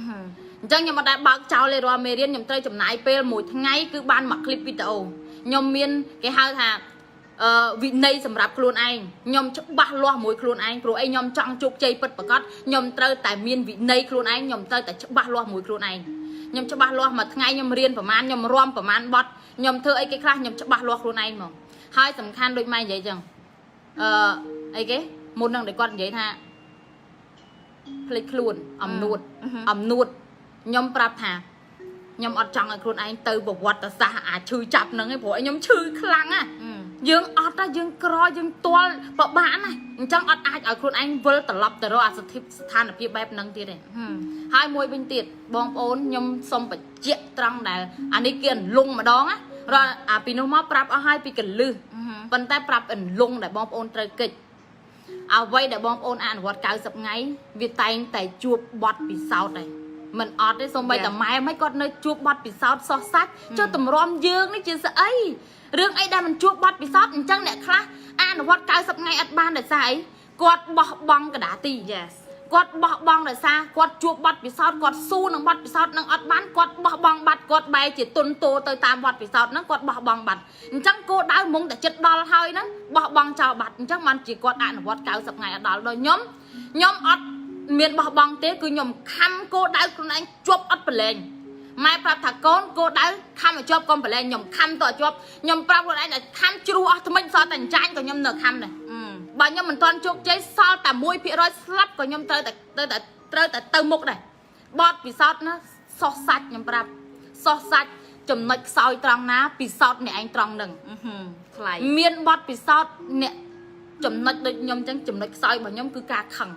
អញ្ចឹងខ្ញុំអត់ដែលបើកចោលទេរាល់មេរៀនខ្ញុំត្រូវចំណាយពេលមួយថ្ងៃគឺបានមួយឃ្លីបវីដេអូខ្ញុំមានគេហៅថាវិន័យសម្រាប់ខ្លួនឯងខ្ញុំច្បាស់លាស់មួយខ្លួនឯងព្រោះអីខ្ញុំចង់ជោគជ័យពិតប្រាកដខ្ញុំត្រូវតែមានវិន័យខ្លួនឯងខ្ញុំត្រូវតែច្បាស់លាស់មួយខ្លួនឯងខ្ញុំច្បាស់លាស់មួយថ្ងៃខ្ញុំរៀនប្រហែលខ្ញុំរាំប្រហែលបទខ្ញុំធ្វើអីគេខ្លះខ្ញុំច្បាស់លាស់ខ្លួនឯងហ្មងហើយសំខាន់ដូចម៉ែនិយាយចឹងអីគេមុននឹងដែលគាត់និយាយថាភ្លេចខ្លួនអំនួតអំនួតខ្ញុំប្រាប់ថាខ្ញុំអត់ចង់ឲ្យខ្លួនឯងទៅប្រវត្តិសាស្ត្រអាឈឺចាប់ហ្នឹងឯងព្រោះឯងខ្ញុំឈឺខ្លាំងណាយើងអត់ណាយើងក្រយើងទាល់ពិបាកណាអញ្ចឹងអត់អាចឲ្យខ្លួនឯងវិលត្រឡប់ទៅរកអាស្ថិស្ថានភាពបែបហ្នឹងទៀតទេហើយមួយវិញទៀតបងប្អូនខ្ញុំសូមបញ្ជាក់ត្រង់ដែលអានេះគេអន្លង់ម្ដងណារាល់អាពីនោះមកប្រាប់អស់ហើយពីកលឹះប៉ុន្តែប្រាប់អន្លង់ដែលបងប្អូនត្រូវកិច្ចអ្វីដែលបងប្អូនអនុវត្ត90ថ្ងៃវាតែងតែជួបបទពិសោធន៍ដែរមិនអត់ទេសូម្បីតែម៉ែមិនគាត់នៅជួបបទពិសោធន៍សោះសាច់ចុះតម្រាំយើងនេះជាស្អីរឿងអីដែលមិនជួបបទពិសោធន៍អញ្ចឹងអ្នកខ្លះអនុវត្ត90ថ្ងៃអត់បានដោយសារអីគាត់បោះបង់កដាទី Yes. គាត់បោះបង់ដោយសារគាត់ជួបបទពិសោធន៍គាត់ស៊ូនឹងបទពិសោធន៍នឹងអត់បានគាត់បោះបង់បាត់គាត់បែរជាទុនតោទៅតាមបទពិសោធន៍ហ្នឹងគាត់បោះបង់បាត់អញ្ចឹងគោលដៅមុងតែចិត្តដល់ហើយហ្នឹងបោះបង់ចោលបាត់អញ្ចឹងបានជាគាត់អនុវត្ត90ថ្ងៃអត់ដល់ដល់ខ្ញុំខ្ញុំអត់មានបោះបង់ទេគឺខ្ញុំខំគោលដៅខ្លួនឯងជាប់អត់ប្រឡែងម៉ែប្រាប់ថាកូនគោលដៅខំឲ្យជាប់កុំប្រឡែងខ្ញុំខំតឲ្យជាប់ខ្ញុំប្រាប់ខ្លួនឯងថាខំជ្រុះអស់ថ្មិញសល់តែអញ្ចាញក៏ខ្ញុំនៅខំដែរ បើខ្ញុំមិនទាន់ជោគជ័យសល់តែ1%ស្លាប់ក៏ខ្ញុំត្រូវតែត្រូវតែត្រូវតែទៅមុខដែរបទពិសោធន៍ណាសោះសាច់ខ្ញុំប្រាប់សោះសាច់ចំណុចខ្សោយត្រង់ណាពិសោធន៍អ្នកឯងត្រង់នឹង ថ្លៃ មានបទពិសោធន៍អ្នកចំណុចដូចខ្ញុំអញ្ចឹងចំណុចខ្សោយរបស់ខ្ញុំគឺការខឹង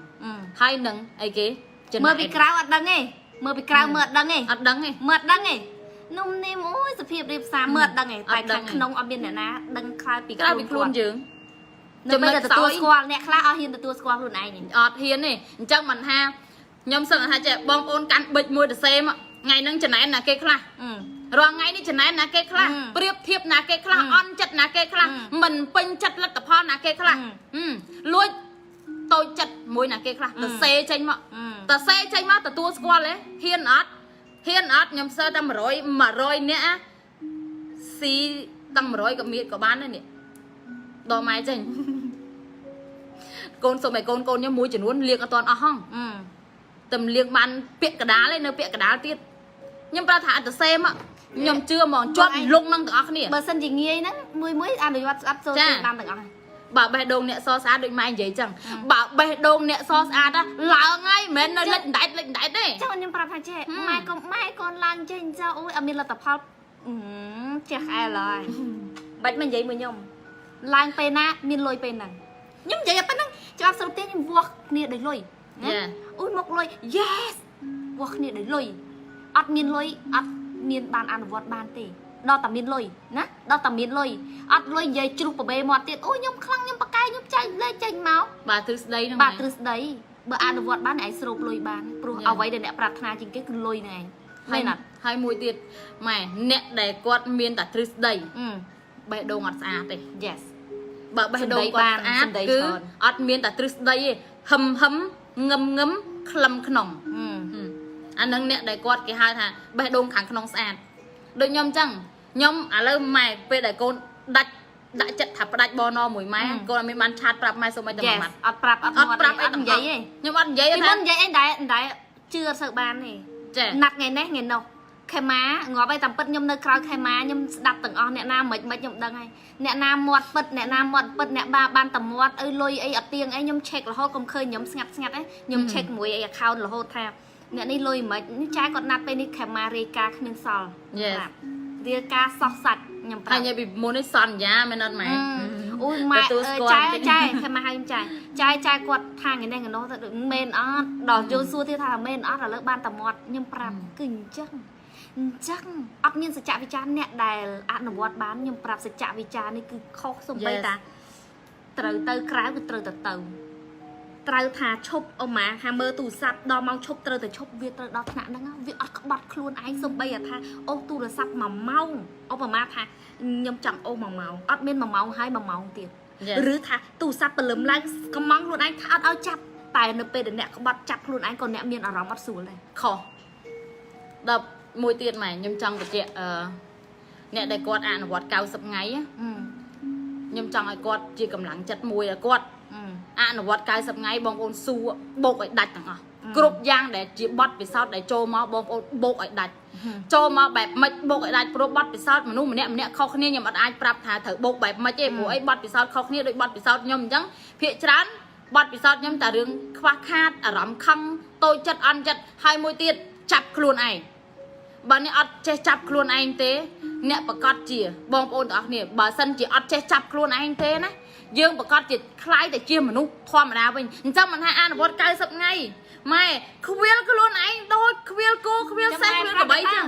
ហើយនឹងអីគេចំណែក មើលពីក្រៅអត់ដឹងទេមើលពីក្រៅមើលអត់ដឹងទេ អត់ដឹងទេ មើលអត់ដឹងទេនុំនីមអូយសភាពរៀបសារមើលអត់ដឹងទេតែ អត់ដឹង ខាងក្នុងអត់មានអ្នកណាដឹងក្រៅពី ក្រៅពីខ្លួនយើង នៅពេលតែទទួលស្គាល់អ្នកខ្លះអត់ហ៊ានទទួលស្គាល់ខ្លួនឯងទេ អត់ហ៊ានទេអញ្ចឹងមិនថាខ្ញុំសឹងថាចេះបងប្អូនកាន់បិចមួយទៅសេមកថ្ងៃហ្នឹងចំណែនណាគេខ្លះ រាល់ថ្ងៃនេះចំណែនណាគេខ្លះ ប្រៀបធៀបណាគេខ្លះ អន់ចិត្តណាគេខ្លះ មិនពេញចិត្តលទ្ធផលណាគេខ្លះ ហឹមលួចតូចចិត្តមួយណាគេខ្លះទៅសេចេញមកទៅសេចេញមកទទួលស្គាល់ទេហ៊ានអត់ហ៊ានអត់ខ្ញុំសើតែ100 100នាក់อะស៊ីតាំង100ក៏មានក៏បានដែរនេះដល់ម៉ែចេញ កូនសុំឲ្យកូនកូនខ្ញុំមួយចំនួនលៀងអត់ទាន់អស់ហង តែលៀងបានពាក្យកដាលឯនៅពាក្យកដាលទៀតខ្ញុំប្រាប់ថាអត់ទៅសេមកខ្ញុំជឿហ្មងជាប់លងនឹងទាំងអស់គ្នា បើសិនជាងាយហ្នឹងមួយមួយអនុវត្តស្ដាប់ចូល ចា ទៅបានទាំងអស់ បើបេះដូងអ្នកសស្អាតដូចម៉ែនិយាយចឹងបើបេះដូងអ្នកសស្អាតណាឡើងហើយមិនមែននៅលិចដែតលិចដែតទេ ចឹងខ្ញុំប្រាប់ថាចេះ ហឹម ម៉ែកុំម៉ែកូនឡើងចេះអញ្ចឹងអូយអត់មានលទ្ធផលអឺចេះអែលហើយបាច់មកនិយាយមួយខ្ញុំឡើងពេលណាមានលុយពេលហ្នឹងខ្ញុំនិយាយតែប៉ុណ្្នឹងច្បាប់សរុបទេខ្ញុំវាស់គ្នាដោយលុយណា Yeah. អូយមកលុយ yes វាស់គ្នាដោយលុយអត់មានលុយអត់មានបានអនុវត្តបានទេដល់តែមានលុយណាដល់តែមានលុយអត់លុយនិយាយជ្រុះប្របេមាត់ទៀតអូយខ្ញុំខ្លាំងខ្ញុំប៉កែខ្ញុំចែកលេខចេញមក បាទទ្រឹស្ដីហ្នឹង បាទទ្រឹស្ដីបើអនុវត្តបានឯងស្រូបលុយបានព្រោះ Yeah. អ្វីដែលអ្នកប្រាថ្នាជាងគេគឺលុយហ្នឹងឯង ហើយ មែនអត់ ហើយមួយទៀតម៉ែអ្នកដែលគាត់មានតែទ្រឹស្ដី អឺ បេះដូងអត់ស្អាតទេ yes បើបេះដូងគាត់ស្អាត សំដី គឺ ច្រើន អត់មានតែទ្រឹស្ដីទេហឹមហឹមងឹមងឹមក្លឹមក្នុង អឺ ហឹមអានឹងអ្នកដែលគាត់គេហៅថាបេះដូងខាងក្នុងស្អាតដូចខ្ញុំអញ្ចឹងខ្ញុំឥឡូវម៉ែពេលដែលកូនដាច់ដាក់ចិត្តថាផ្ដាច់បណមួយម៉ែកូនអត់មានបានឆាតប្រាប់ម៉ែសូម្បីតែមួយ yes ម៉ាត់ អត់ប្រាប់អត់ អត់ប្រាប់ អត់និយាយទេ ខ្ញុំអត់និយាយថា ពីមុននិយាយអីដែរដែរជឿអត់សូវបានទេ ចា ណាត់ថ្ងៃនេះថ្ងៃនោះខេម៉ាងាប់ហើយតាមពិតខ្ញុំនៅក្រោយខេម៉ាខ្ញុំស្ដាប់ទាំងអស់អ្នកណាមិនមិនខ្ញុំដឹងហើយអ្នកណាមាត់ពិតអ្នកណាមាត់ពិតអ្នកបាបានតែមាត់អីលុយអីអត់ទៀងអីខ្ញុំ check រហូតកុំឃើញខ្ញុំស្ងាត់ស្ងាត់ឯងខ្ញុំ check មួយអី account រហូតថាអ្នកនេះលុយមិននេះចាយគាត់ណាត់ពេលនេះខេម៉ារាយការណ៍គ្មានសល់ Yes ប្រាប់រាយការណ៍សោះសាច់ខ្ញុំប្រាប់ ហើយនិយាយពីមុននេះសន្យាមែនអត់ម៉ែ អូយម៉ែ ទទួល អើ ស្គាល់ យចាយ បន្តិច ចាយខេម៉ាហៅខ្ញុំចាយចាយចាយគាត់ថាថ្ងៃនេះថ្ងៃនោះទៅដូចមែនអត់ដល់យល់សួរទៀតថាមែនអត់ឥឡូវបានតែមាត់ខ្ញុំប្រាប់គឺអញ្ចឹងអញ្ចឹងអត់មានសច្ចវិចារអ្នកដែលអនុវត្តបានខ្ញុំប្រាប់សច្ចវិចារនេះគឺខុសសំបី Yes. តាត្រូវទៅក្រៅគឺត្រូវតែទៅ ត្រូវថាឈប់អ៊ំម៉ាថាមើលទូរស័ព្ទដល់ម៉ោងឈប់ត្រូវតែឈប់វាត្រូវដល់ថ្នាក់ហ្នឹងវាអត់ក្បត់ខ្លួនឯងសំបីថាអូសទូរស័ព្ទ1ម៉ោងឧបមាថាខ្ញុំចង់អូស1ម៉ោងអត់មាន1ម៉ោងហើយ1ម៉ោងទៀត ឬថាទូរស័ព្ទព្រលឹមឡើងកំងខ្លួនឯងថាអត់ឲ្យចាប់តែនៅពេលដែលអ្នកក្បត់ចាប់ខ្លួនឯងក៏អ្នកមានអារម្មណ៍អត់ស្រួលដែរ ខុសដល់មួយទៀតម៉ែខ្ញុំចង់បញ្ជាក់អ្នកដែលគាត់អនុវត្ត90ថ្ងៃណាខ្ញុំចង់ឲ្យគាត់ជាកម្លាំងចិត្តមួយឲ្យគាត់អនុវត្ត90ថ្ងៃបងប្អូនសួរបោកឲ្យដាច់ទាំងអស់គ្រប់យ៉ាងដែលជាបទពិសោធន៍ដែលចូលមកបងប្អូនបោកឲ្យដាច់ចូលមកបែបម៉េចបោកឲ្យដាច់ព្រោះបទពិសោធន៍មនុស្សម្នាក់ម្នាក់ខុសគ្នាខ្ញុំអត់អាចប្រាប់ថាត្រូវបោកបែបម៉េចទេព្រោះអីបទពិសោធន៍ខុសគ្នាដូចបទពិសោធន៍ខ្ញុំអញ្ចឹងភាគច្រើនបទពិសោធន៍ខ្ញុំតែរឿងខ្វះខាតអារម្មណ៍ខឹងតូចចិត្តអន់ចិត្តហើយមួយទៀតចាប់ខ្លួនឯង បើអ្នកអត់ចេះចាប់ខ្លួនឯងទេ អ្នកប្រកាសជាបងប្អូនទាំងអស់គ្នាបើសិនជាអត់ចេះចាប់ខ្លួនឯងទេណាយើងប្រកាសជាខ្លាយតែជាមនុស្សធម្មតាវិញអញ្ចឹងមិនថាអនុវត្ត90ថ្ងៃម៉ែខ្វៀលខ្លួនឯងដូចខ្វៀលគោខ្វៀលសេះខ្វៀលក្របីចឹង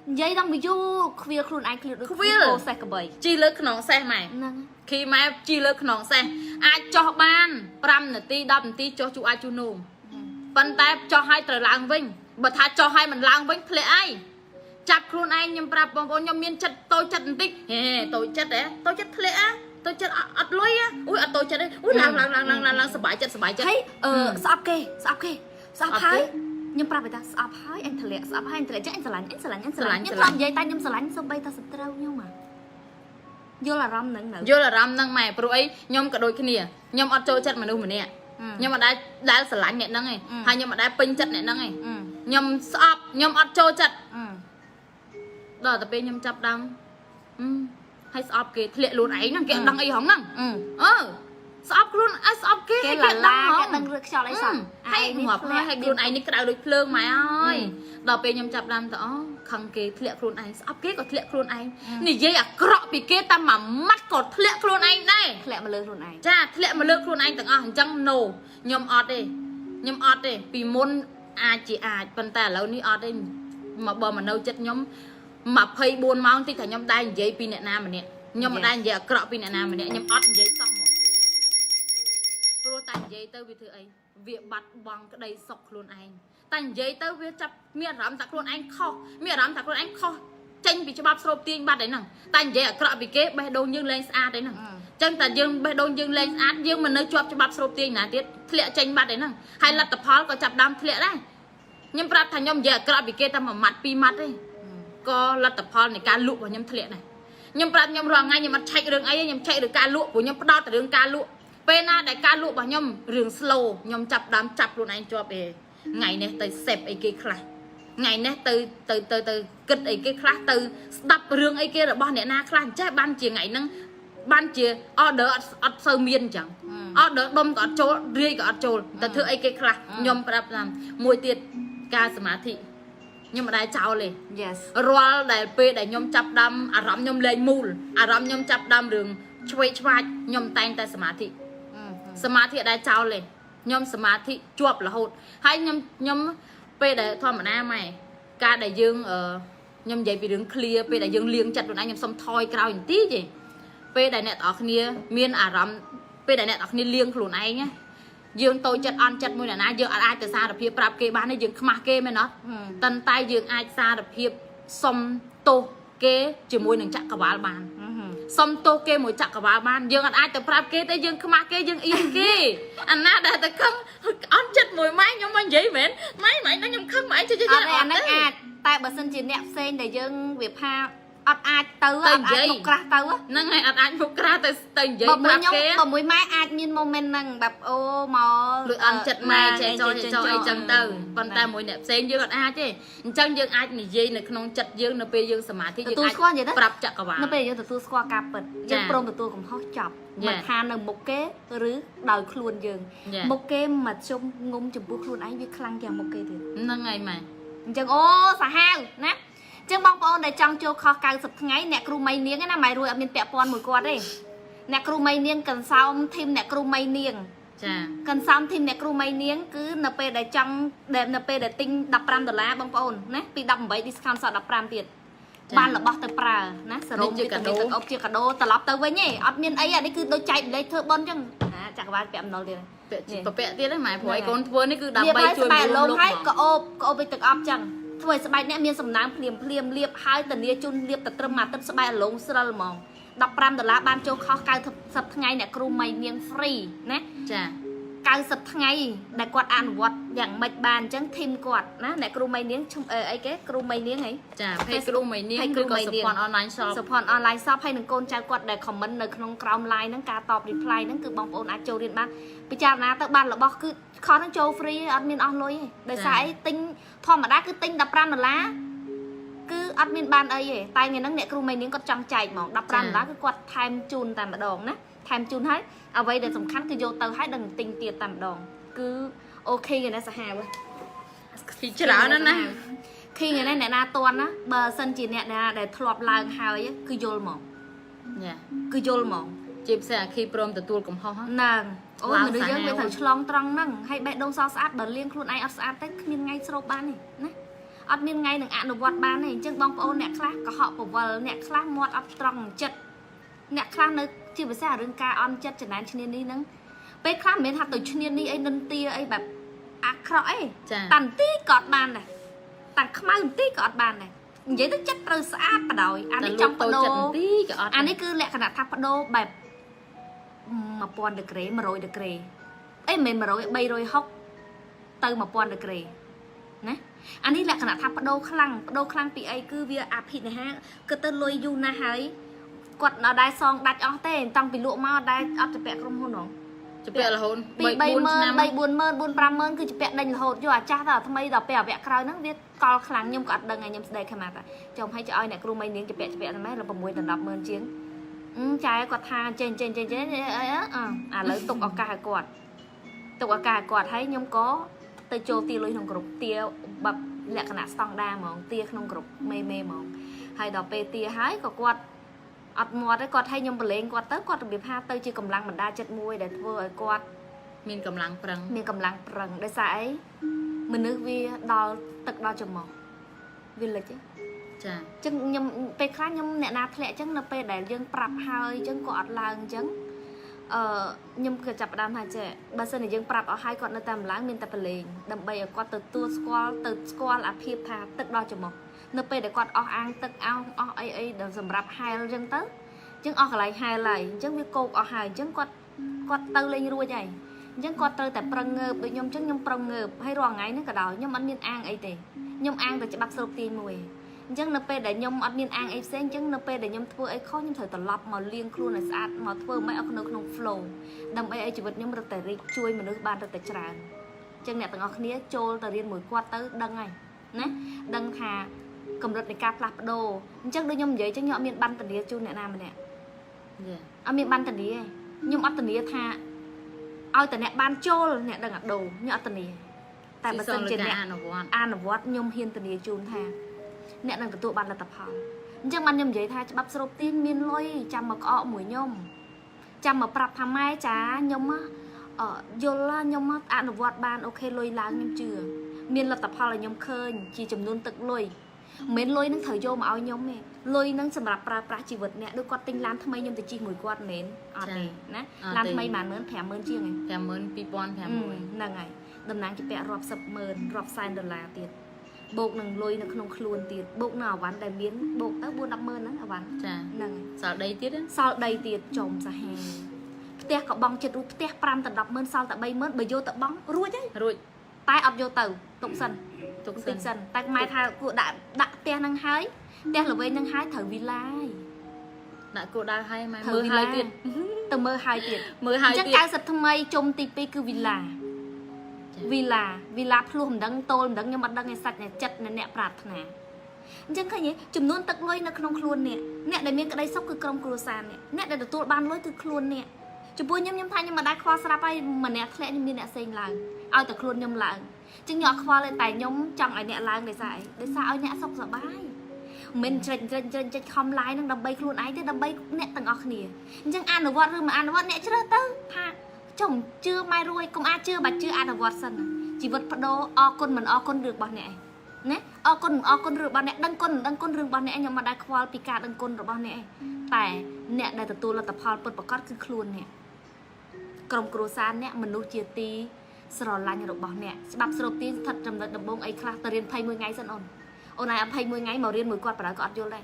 និយាយដល់មកយូរខ្វៀលខ្លួនឯងខ្វៀលដូច ខ្វៀល គោសេះក្របី ជីលើខ្នងសេះម៉ែ ហ្នឹង ឃីម៉ែជីលើខ្នងសេះអាចចោះបាន5នាទី10នាទីចោះជូអាចជូនោមប៉ុន្តែចោះឲ្យត្រូវឡើងវិញបើថាចោះឲ្យមិនឡើងវិញធ្លាក់អីចាប់ខ្លួនឯងខ្ញុំប្រាប់បងប្អូនខ្ញុំមានចិត្តតូចចិត្តបន្តិចហេតូចចិត្តហ៎តូចចិត្តធ្លាក់ហ៎តូចចិត្តអត់លុយហ៎អូយអត់តូចចិត្តទេអូយឡើងឡើងឡើងឡើងឡើងសប្បាយចិត្តសប្បាយចិត្ត ហើយអឺស្អប់គេស្អប់គេស្អប់ ស្អប់គេ ហើយខ្ញុំប្រាប់ឲ្យថាស្អប់ហើយអញធ្លាក់ស្អប់ហើយអញធ្លាក់ចឹងអញស្រឡាញ់អញស្រឡាញ់អញស្រឡាញ់ ស្រឡាញ់ ខ្ញុំធ្លាប់និយាយតែខ្ញុំស្រឡាញ់សូម្បីតែសត្រូវខ្ញុំហ่ะយល់អារម្មណ៍ហ្នឹងនៅ យល់អារម្មណ៍ហ្នឹងម៉ែព្រោះអីខ្ញុំក៏ដូចគ្នាខ្ញុំអត់ចូលចិត្តមនុស្សម្នាក់ខ្ញុំអត់ដែលស្រឡាញ់អ្នកហ្នឹងឯងហើយខ្ញុំអត់ដែលពេញចិត្តអ្នកហ្នឹងឯងខ្ញុំស្អប់ខ្ញុំអត់ចូលចិត្ត ដល់តែពេលខ្ញុំចាប់ដើមហឹមហើយស្អប់គេធ្លាក់ខ្លួនឯងហ្នឹងគេអត់ដឹងអីហងហ្នឹងអឺស្អប់ខ្លួនឯងស្អប់គេ គេ ហើយ ឡាឡា គេដឹងហង គេដឹងរឿងខ្យល់អីសោះ ហើយងាប់ហើយហើយខ្លួនឯងនេះក្តៅដូចភ្លើងម៉ែអើយដល់ពេលខ្ញុំចាប់ដើមទៅអូខឹងគេធ្លាក់ខ្លួនឯងស្អប់គេក៏ធ្លាក់ខ្លួនឯងនិយាយអាក្រក់ពីគេតាមមួយម៉ាត់ក៏ធ្លាក់ខ្លួនឯងដែរ ធ្លាក់មកលើខ្លួនឯង ចាធ្លាក់មកលើខ្លួនឯងទាំងអស់អញ្ចឹង no ខ្ញុំអត់ទេខ្ញុំអត់ទេពីមុនអាចជាអាចប៉ុន្តែឥឡូវនេះអត់ទេមកបើមកនៅចិត្តខ្ញុំ24ម៉ោងតិចថាខ្ញុំដែរនិយាយពីអ្នកណាម្នាក់ខ្ញុំមិនដែរនិយាយអាក្រក់ពីអ្នកណាម្នាក់ខ្ញុំអត់និយាយសោះហ្មងព្រោះតែនិយាយទៅវាធ្វើអីវាបាត់បង់ក្តីសុខខ្លួនឯងតែនិយាយទៅវាចាប់មានអារម្មណ៍ថាខ្លួនឯងខុសមានអារម្មណ៍ថាខ្លួនឯងខុសចេញពីច្បាប់ស្រូបទាញបាត់ហើយហ្នឹងតែនិយាយអាក្រក់ពីគេបេះដូងយើងលែងស្អាតហើយហ្នឹង ចឹងតែយើងបេះដូងយើងលែងស្អាតយើងមិននៅជាប់ច្បាប់ស្រូបទាញណាទៀតធ្លាក់ចេញបាត់ឯហ្នឹងហើយលទ្ធផលក៏ចាប់ដើមធ្លាក់ដែរខ្ញុំប្រាប់ថាខ្ញុំនិយាយអាក្រក់ពីគេតែមួយម៉ាត់ពីរម៉ាត់ទេក៏លទ្ធផលនៃការលក់របស់ខ្ញុំធ្លាក់ដែរខ្ញុំប្រាប់ខ្ញុំរាល់ថ្ងៃខ្ញុំអត់ឆែករឿងអីទេខ្ញុំឆែករឿងការលក់ព្រោះខ្ញុំផ្ដោតតែរឿងការលក់ពេលណាដែលការលក់របស់ខ្ញុំរឿង slow ខ្ញុំចាប់ដើមចាប់ខ្លួនឯងជាប់ឯងថ្ងៃនេះទៅសេពអីគេខ្លះថ្ងៃនេះទៅទៅទៅទៅគិតអីគេខ្លះទៅស្ដាប់រឿងអីគេរបស់អ្នកណាខ្លះអញ្ចេះបានជាថ្ងៃហ្នឹង បានជា order អត់សូវមានអញ្ចឹង order ដុំក៏អត់ចូលរាយក៏អត់ចូលតែធ្វើអីគេខ្លះខ្ញុំប្រាប់តាមមួយទៀតការសមាធិខ្ញុំមិនដែលចោលទេ Yes រាល់ដែលពេលដែលខ្ញុំចាប់ដើមអារម្មណ៍ខ្ញុំលែងមូលអារម្មណ៍ខ្ញុំចាប់ដើមរឿងឆ្វេងឆ្វាចខ្ញុំតែងតែសមាធិសមាធិអត់ដែលចោលទេខ្ញុំសមាធិជាប់រហូតហើយខ្ញុំពេលដែលធម្មតាម៉ែការដែលយើងខ្ញុំនិយាយពីរឿង clear ពេលដែលយើងលៀងចិត្តខ្លួនឯងខ្ញុំសុំថយក្រោយបន្តិចទេពេលដែលអ្នកទាំងអស់គ្នាមានអារម្មណ៍ពេលដែលអ្នកទាំងអស់គ្នាលៀងខ្លួនឯងណាយើងតូចចិត្តអន់ចិត្តមួយអ្នកណាយើងអត់អាចទៅសារភាពប្រាប់គេបានទេយើងខ្មាស់គេមែនអត់ ប៉ុន្តែយើងអាចសារភាពសុំទោសគេជាមួយនឹងចក្រវាលបានសុំទោសគេមួយចក្រវាលបានយើងអត់អាចទៅប្រាប់គេទេយើងខ្មាស់គេយើងអៀនគេអាណាដែលទៅខឹងអន់ចិត្តមួយម៉ែខ្ញុំមកនិយាយមែនម៉ែម៉ែហ្នឹងខ្ញុំខឹងម៉ែជិះ អត់ទេអាហ្នឹងអាចតែបើសិនជាអ្នកផ្សេងដែលយើងវាផាអត់អាចទៅអត់អាចមុខក្រាស់ទៅ ហ្នឹងហើយអត់អាចមុខក្រាស់ទៅទៅនិយាយ បើមួយខ្ញុំ ប្រាប់គេ បើមួយម៉ែអាចមាន moment ហ្នឹងបែបអូមក លួចអន់ចិត្តម៉ែចេះចោចេះចោអីចឹងទៅប៉ុន្តែមួយអ្នកផ្សេងយើងអត់អាចទេអញ្ចឹងយើងអាចនិយាយនៅក្នុងចិត្តយើងនៅពេលយើងសមាធិ ទទួល យើងអាច ស្គាល់និយាយទៅ ប្រាប់ចក្រវាល នៅពេលយើងទទួលស្គាល់ការពិតយើងព្រមទទួលកំហុសចប់ ចា មិនថានៅមុខគេឬដោយខ្លួនយើង ចា មុខគេមកជុំងុំចំពោះខ្លួនឯងវាខ្លាំងជាងមុខគេទៀត ហ្នឹងហើយម៉ែ អញ្ចឹងអូសាហាវណាអញ្ចឹងបងប្អូនដែលចង់ចូលខុស90ថ្ងៃអ្នកគ្រូមីនាងណាម៉ែរួយអត់មានពាក់ព័ន្ធមួយគាត់ទេអ្នកគ្រូមីនាងកន្សោមធីមអ្នកគ្រូមីនាង ចា កន្សោមធីមអ្នកគ្រូមីនាងគឺនៅពេលដែលចង់ដែលនៅពេលដែលទិញ15ដុល្លារបងប្អូនណាពី18 discount សល់15ទៀតបានរបស់ទៅប្រើណាសរោមវីតាមីនទឹកអប់ជាកាដូត្រឡប់ទៅវិញទេអត់មានអីអានេះគឺដូចចែកម្លែកធ្វើបុណ្យអញ្ចឹងអាចក្រវាលពាក់អំណុលទៀត ពាក់ពពាក់ទៀតហ្នឹងម៉ែព្រោះឲ្យកូនធ្វើនេះគឺដើម្បី លាបហើយ ជួយ ស្បែក មនុ លោមហើយ ស្សលោកហ្មង ក៏អូបក៏អូបទៅទឹកអប់ចឹងធ្វើឲ្យស្បែកអ្នកមានសំណើមភ្លាមភ្លាមលាបហើយធានាជូនលាបតែត្រឹមមួយអាទិត្យស្បែកអលងស្រិលហ្មង15ដុល្លារបានចូលខុស90ថ្ងៃអ្នកគ្រូមីនាង free ណា ចា 90ថ្ងៃដែលគាត់អនុវត្តយ៉ាងម៉េចបានអញ្ចឹងធីមគាត់ណាអ្នកគ្រូមីនាងឈ្មោះអីគេគ្រូមីនាងហី ចាភេទគ្រូមីនាង ភេទគ្រូ ឬក៏ មីនាង support online shop support online shop ហើយនឹងកូនចៅគាត់ដែល comment នៅក្នុងក្រោម live ហ្នឹងការតប reply ហ្នឹងគឺបងប្អូនអាចចូលរៀនបានពិចារណាទៅបានរបស់គឺខុសហ្នឹងចូល free ឯងអត់មានអស់លុយទេដោយសារអីទិញធម្មតាគឺទិញ15ដុល្លារគឺអត់មានបានអីទេតែថ្ងៃហ្នឹងអ្នកគ្រូមីនាងគាត់ចង់ចែកហ្មង15ដុល្លារគឺគាត់ថែមជូនតែម្ដងណាថែមជូនហើយអ្វីដែលសំខាន់គឺយកទៅហើយដឹងទិញទៀតតែម្ដងគឺ OK ថ្ងៃនេះសាហាវហ៎ ពីច្រើនណាស់ណា ឃីងថ្ងៃនេះអ្នកណាតន់ណាបើសិនជាអ្នកណាដែលធ្លាប់ឡើងហើយគឺយល់ហ្មង ចា គឺយល់ហ្មង ជាពិសេសអាគីព្រមទទួលកំហុសហ៎ ហ្នឹងអូយ ឡើង មនុស្សយើង សាហាវ វាត្រូវឆ្លងត្រង់ហ្នឹងហើយបេះដូងសស្អាតបើលាងខ្លួនឯងអត់ស្អាតទេគ្មានថ្ងៃស្រូបបានទេណាអត់មានថ្ងៃនឹងអនុវត្តបានទេអញ្ចឹងបងប្អូនអ្នកខ្លះកុហកពវល់អ្នកខ្លះមាត់អត់ត្រង់ចិត្តអ្នកខ្លះនៅជាពិសេសរឿងការអន់ចិត្តចំណែនឈ្នានីហ្នឹងពេលខ្លះមិនមែនថាទៅឈ្នានីអីនិន្ទាអីបែបអាក្រក់អី ចា តាន់ទីក៏អត់បានដែរតាន់ខ្មៅបន្តិចក៏អត់បានដែរនិយាយទៅចិត្តត្រូវស្អាតបដ ாய் អានេះចង់បដូរ ចិត្តបន្តិចក៏អត់ អានេះគឺលក្ខណៈថាបដូរបែប1000ដឺក្រេ100ដឺក្រេអេមិនមែន100 360ទៅ1000ដឺក្រេណាអានេះលក្ខណៈថាបដូរខ្លាំងបដូរខ្លាំងពីអីគឺវាអភិនិហាគឺទៅលុយយូរណាស់ហើយគាត់ដល់ដែរសងដាច់អស់ទេតាំងពីលក់មកដែរអត់ទៅពាក់ក្រុមហ៊ុនហង ជពាក់រហូត ពី 3 4ឆ្នាំ 3 40000 4 50000គឺជាពាក់ដេញរហូតយកអាចាស់ទៅអាថ្មីដល់ពេលអាវគ្គក្រោយហ្នឹងវាកលខ្លាំងខ្ញុំក៏អត់ដឹងដែរខ្ញុំស្ដីខមាតាចុំឲ្យចឲ្យអ្នកគ្រូមីនាងជាពាក់ជាពាក់ហ្នឹងម៉េច6ដល់100000ជាងអឺចែគាត់ថាចេញចេញចេញចេញអីអីអឥឡូវទុកឱកាសឲ្យគាត់ទុកឱកាសឲ្យគាត់ហើយខ្ញុំក៏ទៅចូលទាលុយក្នុងក្រុមទាបែបលក្ខណៈស្តង់ដាហ្មងទាក្នុងក្រុមមេមេហ្មងហើយដល់ពេលទាហើយក៏គាត់អត់មាត់ទេគាត់ឲ្យខ្ញុំប្រឡែងគាត់ទៅគាត់របៀបថាទៅជាកម្លាំងបណ្ដាចិត្តមួយដែលធ្វើឲ្យគាត់ មានកម្លាំងប្រឹង មានកម្លាំងប្រឹងដោយសារអីមនុស្សវាដល់ទឹកដល់ច្រមុះវាលិចហ៎ ចា ចឹងខ្ញុំពេលខ្លះខ្ញុំអ្នកណាធ្លាក់ចឹងនៅពេលដែលយើងប្រាប់ហើយចឹងក៏អត់ឡើងចឹងអឺខ្ញុំក៏ចាប់ផ្ដើមថាចេះបើសិនជាយើងប្រាប់អស់ហើយគាត់នៅតែមិនឡើងមានតែប្រឡែងដើម្បីឲ្យគាត់ទទួលស្គាល់ទៅស្គាល់អាភាពថាទឹកដល់ច្រមុះនៅពេលដែលគាត់អស់អាងទឹកអស់អស់អីអីដែលសម្រាប់ហែលចឹងទៅចឹងអស់កន្លែងហែលហើយអញ្ចឹងវាគោកអស់ហើយអញ្ចឹងគាត់គាត់ទៅលេងរួចហើយ អញ្ចឹងគាត់ត្រូវតែប្រឹងងើបដូចខ្ញុំអញ្ចឹងខ្ញុំប្រឹងងើបហើយរាល់ថ្ងៃហ្នឹងក៏ដោយខ្ញុំអត់មានអាងអីទេខ្ញុំអាងតែច្បាប់ស្រូបទាញមួយអញ្ចឹងនៅពេលដែលខ្ញុំអត់មានអាងអីផ្សេងអញ្ចឹងនៅពេលដែលខ្ញុំធ្វើអីខុសខ្ញុំត្រូវត្រឡប់មកលាងខ្លួនឲ្យស្អាតមកធ្វើមិនឲ្យនៅក្នុង flow ដើម្បីឲ្យជីវិតខ្ញុំរត់តែរីកជួយមនុស្សបានរត់តែច្រើនអញ្ចឹងអ្នកទាំងអស់គ្នាចូលទៅរៀនមួយគាត់ទៅដឹងហើយណាដឹងថាកម្រិតនៃការផ្លាស់ប្ដូរអញ្ចឹងដូចខ្ញុំនិយាយអញ្ចឹងខ្ញុំអត់មានបានធានាជូនអ្នកណាម្នាក់ ចា អត់មានបានធានាទេខ្ញុំអត់ធានាថាឲ្យតែអ្នកបានចូលអ្នកដឹងអាដូរខ្ញុំអត់ធានាតែបើសិនជាអ្នក អនុវត្ត អនុវត្តខ្ញុំហ៊ានធានាជូនថាអ្នកនឹងទទួលបានលទ្ធផលអញ្ចឹងបានខ្ញុំនិយាយថាច្បាប់ស្រូបទាញមានលុយចាំមកក្អកមួយខ្ញុំចាំមកប្រាប់ថាម៉ែចាខ្ញុំហ៎អឺយល់ហ៎ខ្ញុំហ៎អនុវត្តបាន OK លុយឡើងខ្ញុំជឿមានលទ្ធផលឲ្យខ្ញុំឃើញជាចំនួនទឹកលុយមិនមែនលុយនឹងត្រូវយកមកឲ្យខ្ញុំទេលុយនឹងសម្រាប់ប្រើប្រាស់ជីវិតអ្នកដូចគាត់ទិញឡានថ្មីខ្ញុំទៅជិះមួយគាត់មែនអត់ទេណាឡានថ្មីប្រហែលម៉ឺន50000ជាងឯង 52500 ហ្នឹងហើយតំណាងជាពាក់រាប់សិបម៉ឺនរាប់សែនដុល្លារទៀតបូកនឹងលុយនៅក្នុងខ្លួនទៀតបូកនឹងអវ៉ាន់ដែលមានបូកទៅ4 10ម៉ឺនហ្នឹងអវ៉ាន់ ចា ហ្នឹងហើយ សល់ដីទៀតណា សល់ដីទៀតចំសាហាវផ្ទះក៏បង់ចិត្តរួចផ្ទះ5ដល់10ម៉ឺនសល់តែ3ម៉ឺនបើយកទៅបង់រួចហើយ រួច តែអត់យកទៅទុកសិន ទុកសិន តិចសិនតែម៉ែថាគួរដាក់ដាក់ផ្ទះហ្នឹងហើយផ្ទះល្វែងហ្នឹងហើយត្រូវវីឡាយ ដាក់គោលដៅឲ្យម៉ែ ត្រូវ មើល វីឡា ហើយទៀត ទៅមើលហើយទៀត មើលហើយ អញ្ចឹង ទៀត 90ថ្មីជុំទី2គឺវីឡា ចា វីឡាវីឡាភ្លោះមិនដឹងតូលមិនដឹងខ្ញុំអត់ដឹងឯសាច់អ្នកចិត្តអ្នកប្រាថ្នាអញ្ចឹងឃើញទេចំនួនទឹកលុយនៅក្នុងខ្លួនអ្នកអ្នកដែលមានក្តីសុខគឺក្រុមគ្រួសារអ្នកអ្នកដែលទទួលបានលុយគឺខ្លួនអ្នកចំពោះខ្ញុំខ្ញុំថាខ្ញុំមិនដែលខ្វល់ស្រាប់ហើយម្នាក់ធ្លាក់ខ្ញុំមានអ្នកផ្សេងឡើងឲ្យតែខ្លួនខ្ញុំឡើងអញ្ចឹងខ្ញុំអត់ខ្វល់ទេតែខ្ញុំចង់ឲ្យអ្នកឡើងដោយសារអីដោយសារឲ្យអ្នកសុខសប្បាយមិនមែនជ្រិចជ្រិចជ្រិចជ្រិចខំឡាយនឹងដើម្បីខ្លួនឯងទេដើម្បីអ្នកទាំងអស់គ្នាអញ្ចឹងអនុវត្តឬមិនអនុវត្តអ្នកជ្រើសទៅថាចុំជឿម៉ែរួយកុំអាចជឿបាច់ជឿអនុវត្តសិនណា ជីវិតបដូរអរគុណមិនអរគុណរឿងរបស់អ្នកឯងណាអរគុណមិនអរគុណរឿងរបស់អ្នកដឹងគុណមិនដឹងគុណរឿងរបស់អ្នកឯងខ្ញុំមិនដែលខ្វល់ពីការដឹងគុណរបស់អ្នកឯងតែអ្នកដែលទទួលលទ្ធផលពិតប្រាកដគឺខ្លួនអ្នក ក្រុមគ្រួសារអ្នកមនុស្សជាទីស្រឡាញ់របស់អ្នកច្បាប់ស្រូបទាញស្ថិតចំណុចដំបូងអីខ្លះទៅរៀន21ថ្ងៃសិនអូនអូនឯង21ថ្ងៃមករៀនមួយគាត់បើក៏អត់យល់ដែរ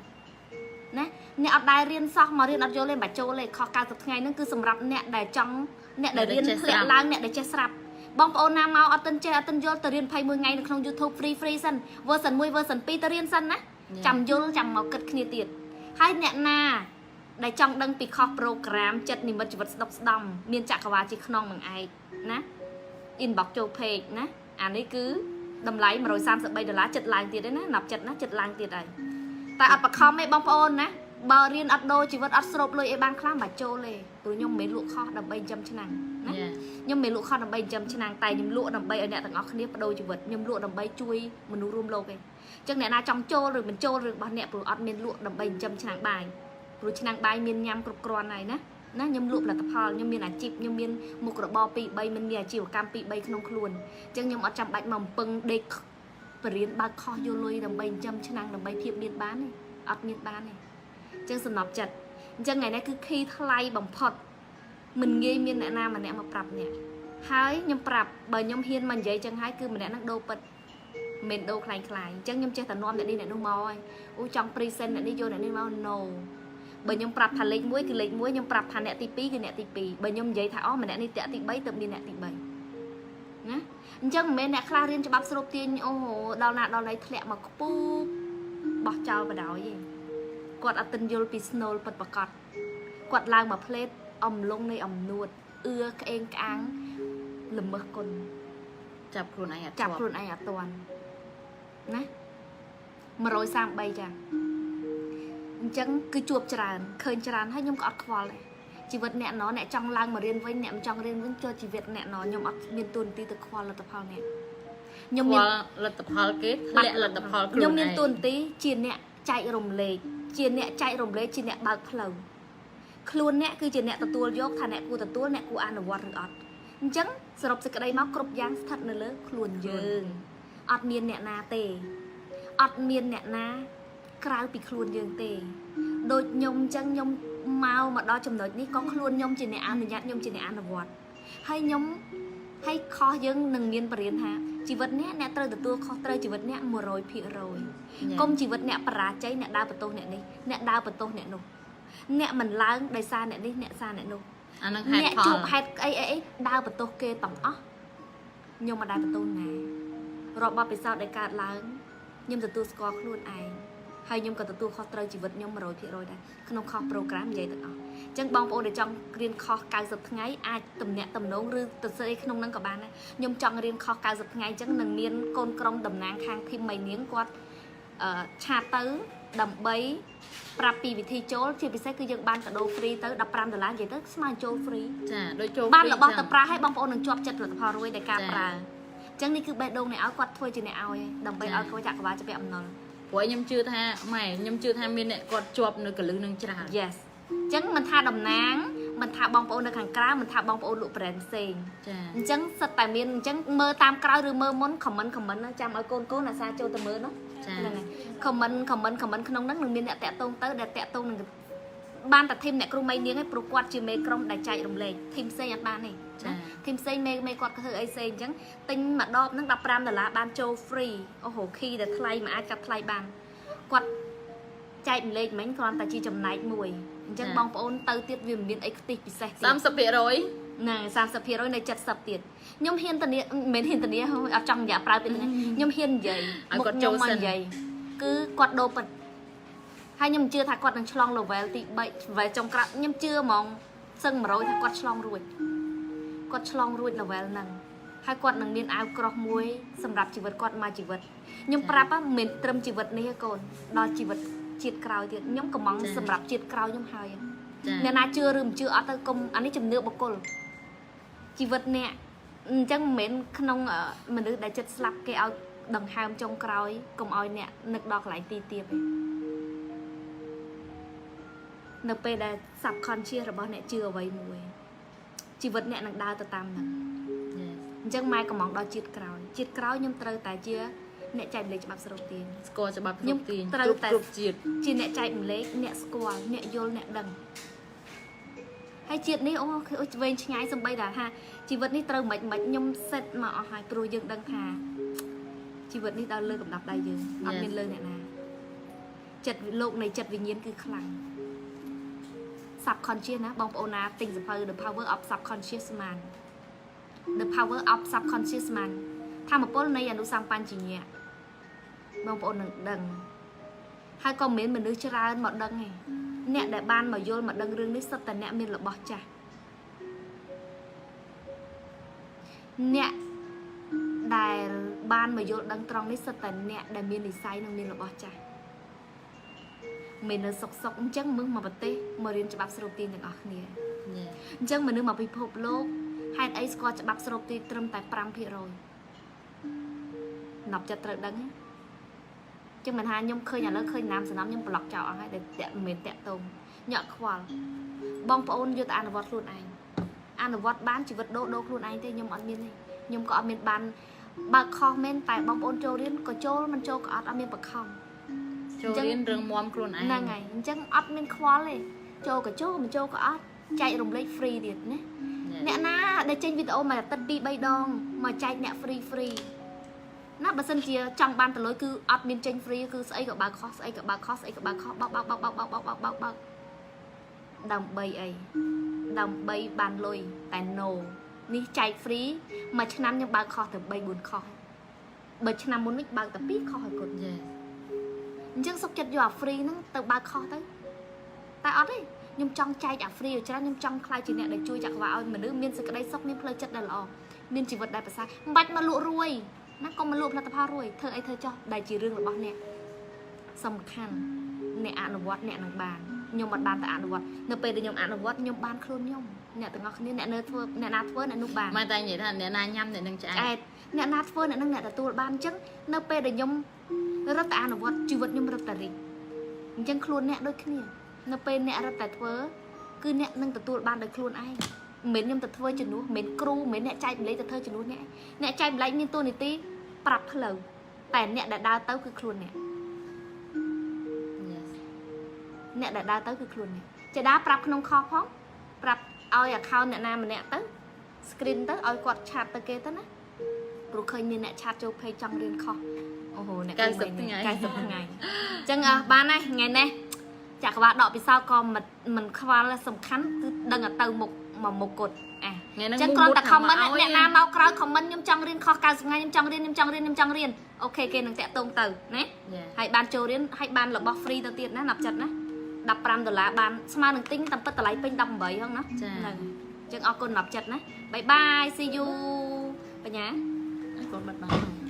ណាអ្នកអត់ដែលរៀនសោះមករៀនអត់យល់ទេមិនបាច់ចូលទេខុស90ថ្ងៃហ្នឹងគឺសម្រាប់អ្នកដែលចង់អ្នកដែលរៀនធ្លាក់ឡើងអ្នកដែលចេះស្រាប់បងប្អូនណាមកអត់ទាន់ចេះអត់ទាន់យល់ទៅរៀន21ថ្ងៃនៅក្នុង YouTube free free សិន version 1 version 2ទៅរៀនសិនណាចាំយល់ចាំមកគិតគ្នាទៀតហើយអ្នកណាដែលចង់ដឹងពីខុស program ចិត្តនិមិត្តជីវិតស្ដុកស្ដំមានចក្រវាលជាខ្នងនឹងឯងណា inbox ចូល page ណាអានេះគឺតម្លៃ133ដុល្លារចិត្តឡើងទៀតឯណាណាប់ចិត្តណាចិត្តឡើងទៀតហើយតែអត់បខំទេបងប្អូនណាបើរៀនអត់ដូរជីវិតអត់ស្រូបលុយអីបានខ្លះមិនបាច់ចូលទេព្រោះខ្ញុំមិនមែនលក់ខុសដើម្បីចិញ្ចឹមឆ្នាំងណា ខ្ញុំមិនលក់ខុសដើម្បីចិញ្ចឹមឆ្នាំងតែខ្ញុំលក់ដើម្បីឲ្យអ្នកទាំងអស់គ្នាបដូរជីវិតខ្ញុំលក់ដើម្បីជួយមនុស្សរួមលោកឯងអញ្ចឹងអ្នកណាចង់ចូលឬមិនចូលរឿងរបស់អ្នកព្រោះអត់មានលក់ដើម្បីចិញ្ចឹមឆ្នាំងបាយព្រោះឆ្នាំងបាយមានញ៉ាំគ្រប់គ្រាន់ហើយណាណាខ្ញុំលក់ផលិតផលខ្ញុំមានអាជីពខ្ញុំមានមុខរបរ2 3មិនមានអាជីវកម្ម2 3ក្នុងខ្លួនអញ្ចឹងខ្ញុំអត់ចាំបាច់មកអំពឹងដេកបរៀនបើកខុសយកលុយដើម្បីចិញ្ចឹមឆ្នាំងដើម្បីភាពមានបានទេអត់មានបានទេអញ្ចឹងសំណប់ចិត្តអញ្ចឹងថ្ងៃនេះគឺ key ថ្លៃបំផុតមិនងាយមានអ្នកណាម្នាក់មកប្រាប់អ្នកហើយខ្ញុំប្រាប់បើខ្ញុំហ៊ានមកនិយាយចឹងហើយគឺម្នាក់ហ្នឹងដូរពិតមិនដូរខ្លាំងខ្លាយអញ្ចឹងខ្ញុំចេះតែនាំអ្នកនេះអ្នកនោះមកហើយអូចង់ present អ្នកនេះយកអ្នកនេះមក no បើខ្ញុំប្រាប់ថាលេខ1គឺលេខ1ខ្ញុំប្រាប់ថាអ្នកទី2គឺអ្នកទី2បើខ្ញុំនិយាយថាអូម្នាក់នេះតាក់ទី3ទៅមានអ្នកទី3ណាអញ្ចឹងមិនមែនអ្នកខ្លះរៀនច្បាប់ស្រូបទាញអូដល់ណាដល់ណីធ្លាក់មកខ្ពូបោះចោលបដ ாய் ទេគាត់អត់ទាន់យល់ពី snow ពិតប្រកបគាត់ឡើងមកផ្លេតអំឡុងនៃអំនួតអឿក្អេងក្អាងល្មើសគុណ ចាប់ខ្លួនឯងអត់ ចាប់ខ្លួនឯងអត់ទាន់ណា133ចាអញ្ចឹងគឺជួបច្រើនឃើញច្រើនហើយខ្ញុំក៏អត់ខ្វល់ដែរជីវិតអ្នកណអ្នកចង់ឡើងមករៀនវិញអ្នកមិនចង់រៀនវិញចូលជីវិតអ្នកណខ្ញុំអត់មានទួនាទីទៅខ្វល់លទ្ធផលអ្នកខ្ញុំមាន ខ្វល់លទ្ធផលគេធ្លាក់លទ្ធផលខ្លួន ខ្ញុំមានទួនាទីជាអ្នកចែករំលែកជាអ្នកចែករំលែកជាអ្នកបើកផ្លូវខ្លួនអ្នកគឺជាអ្នកទទួលយកថាអ្នកគួរទទួលអ្នកគួរអនុវត្តឬអត់អញ្ចឹងសរុបសេចក្តីមកគ្រប់យ៉ាងស្ថិតនៅលើខ្លួនយើងអត់មានអ្នកណាទេអត់មានអ្នកណាក្រៅពីខ្លួនយើងទេដូចខ្ញុំអញ្ចឹងខ្ញុំមកមកដល់ចំណុចនេះក៏ខ្លួនខ្ញុំជាអ្នកអនុញ្ញាតខ្ញុំជាអ្នកអនុវត្តហើយខ្ញុំហើយខុសយើងនឹងមានបរិញ្ញាថាជីវិតអ្នកអ្នកត្រូវទទួលខុសត្រូវជីវិតអ្នក100%កុំជីវិតអ្នកបរាជ័យអ្នកដើរបន្ទោសអ្នកនេះអ្នកដើរបន្ទោសអ្នកនោះអ្នកមិនឡើងដោយសារអ្នកនេះអ្នកសារអ្នកនោះ អានឹងហេតុ អ្នក ផល ជួបហេតុអីអីអីដើរបន្ទោសគេទាំងអស់ខ្ញុំមិនដើរបន្ទោសណារបបពិសោធន៍ដែលកើតឡើងខ្ញុំទទួលស្គាល់ខ្លួនឯងហើយខ្ញុំក៏ទទួលខុសត្រូវជីវិតខ្ញុំ100%ដែរក្នុងខុស program និយាយទាំងអស់អញ្ចឹងបងប្អូនដែលចង់រៀនខុស90ថ្ងៃអាចទំនាក់ទំនងឬទៅស្អីក្នុងហ្នឹងក៏បានដែរខ្ញុំចង់រៀនខុស90ថ្ងៃអញ្ចឹងនឹងមានកូនក្រុមតំណាងខាង team មីនាងគាត់អឺ chat ទៅដើម្បីប្រាប់ពីវិធីចូលជាពិសេសគឺយើងបានកាដូ free ទៅ15ដុល្លារនិយាយទៅស្មើចូល free ចាដូចចូល បានរបស់ free ទៅប្រើឲ្យបងប្អូននឹងជាប់ចិត្តផលិតផលរួយដោយការ ចា ប្រើអញ្ចឹងនេះគឺបេះដូងអ្នកឲ្យគាត់ធ្វើជាអ្នកឲ្យឯងដើម្បី ចា ឲ្យគាត់ចក្រវាលជាពាក់អំណុល ព្រោះខ្ញុំជឿថាម៉ែខ្ញុំជឿថាមានអ្នកគាត់ជាប់នៅកលឹះនឹងច្រើន Yes អញ្ចឹងមិនថាតំណាងមិនថាបងប្អូននៅខាងក្រៅមិនថាបងប្អូនលក់ brand ផ្សេង ចា អញ្ចឹងសិតតែមានអញ្ចឹងមើលតាមក្រោយឬមើលមុន comment comment ណាចាំឲ្យកូនកូនអាសាចូលទៅមើលនោះ ចា ហ្នឹងហើយ comment comment comment ក្នុងហ្នឹងនឹងមានអ្នកតាក់ទងទៅដែលតាក់ទងនឹងបានតែ team អ្នកគ្រូមីនាងឯងព្រោះគាត់ជាមេក្រុមដែលចែករំលែក team ផ្សេងអត់បានទេ ចា ណា team ផ្សេងមេមេគាត់ក៏ធ្វើអីផ្សេងអញ្ចឹងទិញមួយដបហ្នឹង15ដុល្លារបានចូល free អូហូ key ដែលថ្លៃមិនអាចកាត់ថ្លៃបានគាត់ចែកម្លែកមិញគ្រាន់តែជាចំណែកមួយអញ្ចឹងបងប្អូនទៅទៀតវាមិនមានអីខ្ទិះពិសេសទៀត 30% ហ្នឹង30%នៅ70ទៀតខ្ញុំហ៊ានធានាមិនមែនហ៊ានធានាអត់ចង់និយាយប្រើពាក្យហ្នឹងខ្ញុំហ៊ាននិយាយ ឲ្យគាត់ ខ្ញុំ ចូលសិន មកនិយាយគឺគាត់ដូរពិតហើយខ្ញុំជឿថាគាត់នឹងឆ្លង level ទី3 level ចុងក្រោយខ្ញុំជឿហ្មងសឹង100ថាគាត់ឆ្លងរួចគាត់ឆ្លងរួច level ហ្នឹងហើយគាត់នឹងមានអាវក្រោះមួយសម្រាប់ជីវិតគាត់មួយជីវិតខ្ញុំប្រាប់ហ្នឹងមិនមែនត្រឹមជីវិតនេះទេកូនដល់ជីវិតជាតិក្រោយទៀតខ្ញុំកំងសម្រាប់ជាតិក្រោយខ្ញុំហើយ ចា អ្នកណាជឿឬមិនជឿអត់ទៅកុំអានេះជំនឿបុគ្គលជីវិតអ្នកអញ្ចឹងមិនមែនក្នុងមនុស្សដែលចិត្តស្លាប់គេឲ្យដង្ហើមចុងក្រោយកុំឲ្យអ្នកនឹកដល់កន្លែងទីទាបឯងនៅពេលដែល subconscious របស់អ្នកជឿអ្វីមួយជីវិតអ្នកនឹងដើរទៅតាមហ្នឹង Yes អញ្ចឹងម៉ែកំងដល់ជាតិក្រោយជាតិក្រោយខ្ញុំត្រូវតែជាអ្នកចែកម្លែកច្បាប់សរុបទាញ ស្គាល់ច្បាប់ ខ្ញុំ គ្រប់ទាញ ត្រូវតែ គ្រប់ជាតិ ជាអ្នកចែកម្លែកអ្នកស្គាល់អ្នកយល់អ្នកដឹង ហើយជាតិនេះអូគឺអូវែងឆ្ងាយសំបីតែថាជីវិតនេះត្រូវមិនមិនខ្ញុំសិតមកអស់ហើយព្រោះយើងដឹងថាជីវិតនេះដល់លើកំដាប់ដៃយើងអត់មានលើអ្នកណាចិត្តលោកនៃចិត្តវិញ្ញាណគឺខ្លាំង subconscious ណាបងប្អូនណាទិញសៀវភៅ The Power of Subconscious Mind The Power of Subconscious Mind ថាមពលនៃអនុសម្បញ្ញៈបងប្អូននឹងដឹងហើយក៏មិនមានមនុស្សច្រើនមកដឹងទេអ្នកដែលបានមកយល់មកដឹងរឿងនេះសុទ្ធតែអ្នកមានរបស់ចាស់អ្នកដែលបានមកយល់ដឹងត្រង់នេះសុទ្ធតែអ្នកដែលមាននិស្ស័យនិងមានរបស់ចាស់មិននៅសុកសុកអញ្ចឹងមឹងមកប្រទេសមករៀនច្បាប់ស្រូបទាញទាំងអស់គ្នា អញ្ចឹងមនុស្សមកពិភពលោកហេតុអីស្គាល់ច្បាប់ស្រូបទីត្រឹមតែ5%ណប់ចិត្តត្រូវដឹងទេចឹងមិនថាខ្ញុំឃើញឥឡូវឃើញណាមសំណាំខ្ញុំប្លុកចោលអស់ហើយតែតាក់មិនមែនតាក់ទងញាក់ខ្វល់បងប្អូនយកទៅអនុវត្តខ្លួនឯងអនុវត្តបានជីវិតដូរដូរខ្លួនឯងទេខ្ញុំអត់មានទេខ្ញុំក៏អត់មានបានបើកខុសមែនតែបងប្អូនចូលរៀនក៏ចូលមិនចូលក៏អត់អត់មានបខំ ចូលរៀនរឿងមខ្លួនឯង ហ្នឹងហើយអញ្ចឹងអត់មានខ្វល់ទេចូលក៏ចូលមិនចូលក៏អត់ចែករំលែក free ទៀតណាអ្នកណាដែលចេញវីដេអូមួយអាទិត្យ2 3ដងមកចែកអ្នក free free ណាបើសិនជាចង់បានតលុយគឺអត់មានចេញ free គឺស្អីក៏បើកខុសស្អីក៏បើកខុសស្អីក៏បើកខុសបោកបោកបោកបោកបោកបោកបោកបោកបោកដើម្បីអីដើម្បីបានលុយតែ no នេះចែក free មួយឆ្នាំខ្ញុំបើកខុសទៅ3 4ខុសបើឆ្នាំមុននេះបើកតែ2ខុសឲ្យគាត់ អញ្ចឹងសុកចិត្តយកអា free ហ្នឹងទៅបើកខុសទៅតែអត់ទេខ្ញុំចង់ចែកអា free ឲ្យច្រើនខ្ញុំចង់ក្លាយជាអ្នកដែលជួយចក្រវាលឲ្យមនុស្សមានសេចក្តីសុខមានផ្លូវចិត្តដែលល្អមានជីវិតដែលប្រសើរមិនបាច់មកលក់រួយណាកុំមកលក់ផលិតផលរួយធ្វើអីធ្វើចោះដែលជារឿងរបស់អ្នកសំខាន់អ្នកអនុវត្តអ្នកនឹងបានខ្ញុំអត់បានតែអនុវត្តនៅពេលដែលខ្ញុំអនុវត្តខ្ញុំបានខ្លួនខ្ញុំអ្នកទាំងអស់គ្នាអ្នកនៅធ្វើអ្នកណាធ្វើអ្នកនោះបាន មកតែនិយាយថាអ្នកណាញ៉ាំអ្នកនឹងឆ្អែត ឆ្អែតអ្នកណាធ្វើអ្នកនឹងអ្នកទទួលបានអញ្ចឹងនៅពេលដែលខ្ញុំរត់តែអនុវត្តជីវិតខ្ញុំរត់តែរីកអញ្ចឹងខ្លួនអ្នកដូចគ្នានៅពេលអ្នករត់តែធ្វើគឺអ្នកនឹងទទួលបានដោយខ្លួនឯងមិនមែនខ្ញុំទៅធ្វើជំនួសមិនមែនគ្រូមិនមែនអ្នកចែកម្លែកទៅធ្វើជំនួសអ្នកអ្នកចែកម្លែកមានតួនាទីប្រាប់ផ្លូវតែអ្នកដែលដើរទៅគឺខ្លួនអ្នក Yes. អ្នកដែលដើរទៅគឺខ្លួនអ្នកចេដាប្រាប់ក្នុងខុសផងប្រាប់ឲ្យ account អ្នកណាម្នាក់ទៅ screen ទៅឲ្យគាត់ chat ទៅគេទៅណាព្រោះឃើញមានអ្នក chat ចូល page ចង់រៀនខុសអូហូអ្នក 90ថ្ងៃ 90ថ្ងៃអញ្ចឹងអ่ะបានហើយថ្ងៃនេះចក្រវាលដកពិសោធន៍ក៏មិនមិនខ្វល់ដែរសំខាន់គឺដឹងតែទៅមុខមកមុខគាត់អា ថ្ងៃហ្នឹង អញ្ចឹងគ្រាន់តែ comment មុតៗ អ្នកណាមកក្រោយ comment ខ្ញុំចង់រៀនខុស90ថ្ងៃខ្ញុំចង់រៀនខ្ញុំចង់រៀនខ្ញុំចង់រៀន OK គេនឹងតាក់ទងទៅណា Yeah. ហើយបានចូលរៀនហើយបានរបស់ free ទៅទៀតណាណាប់ចិត្តណា15ដុល្លារបានស្មើនឹងទិញតាមពិតតម្លៃពេញ18ហ្នឹងណា ចា៎ ហ្នឹងអញ្ចឹងអរគុណណាប់ចិត្តណាbye bye see you បញ្ញា ឲ្យកូនបិទបាន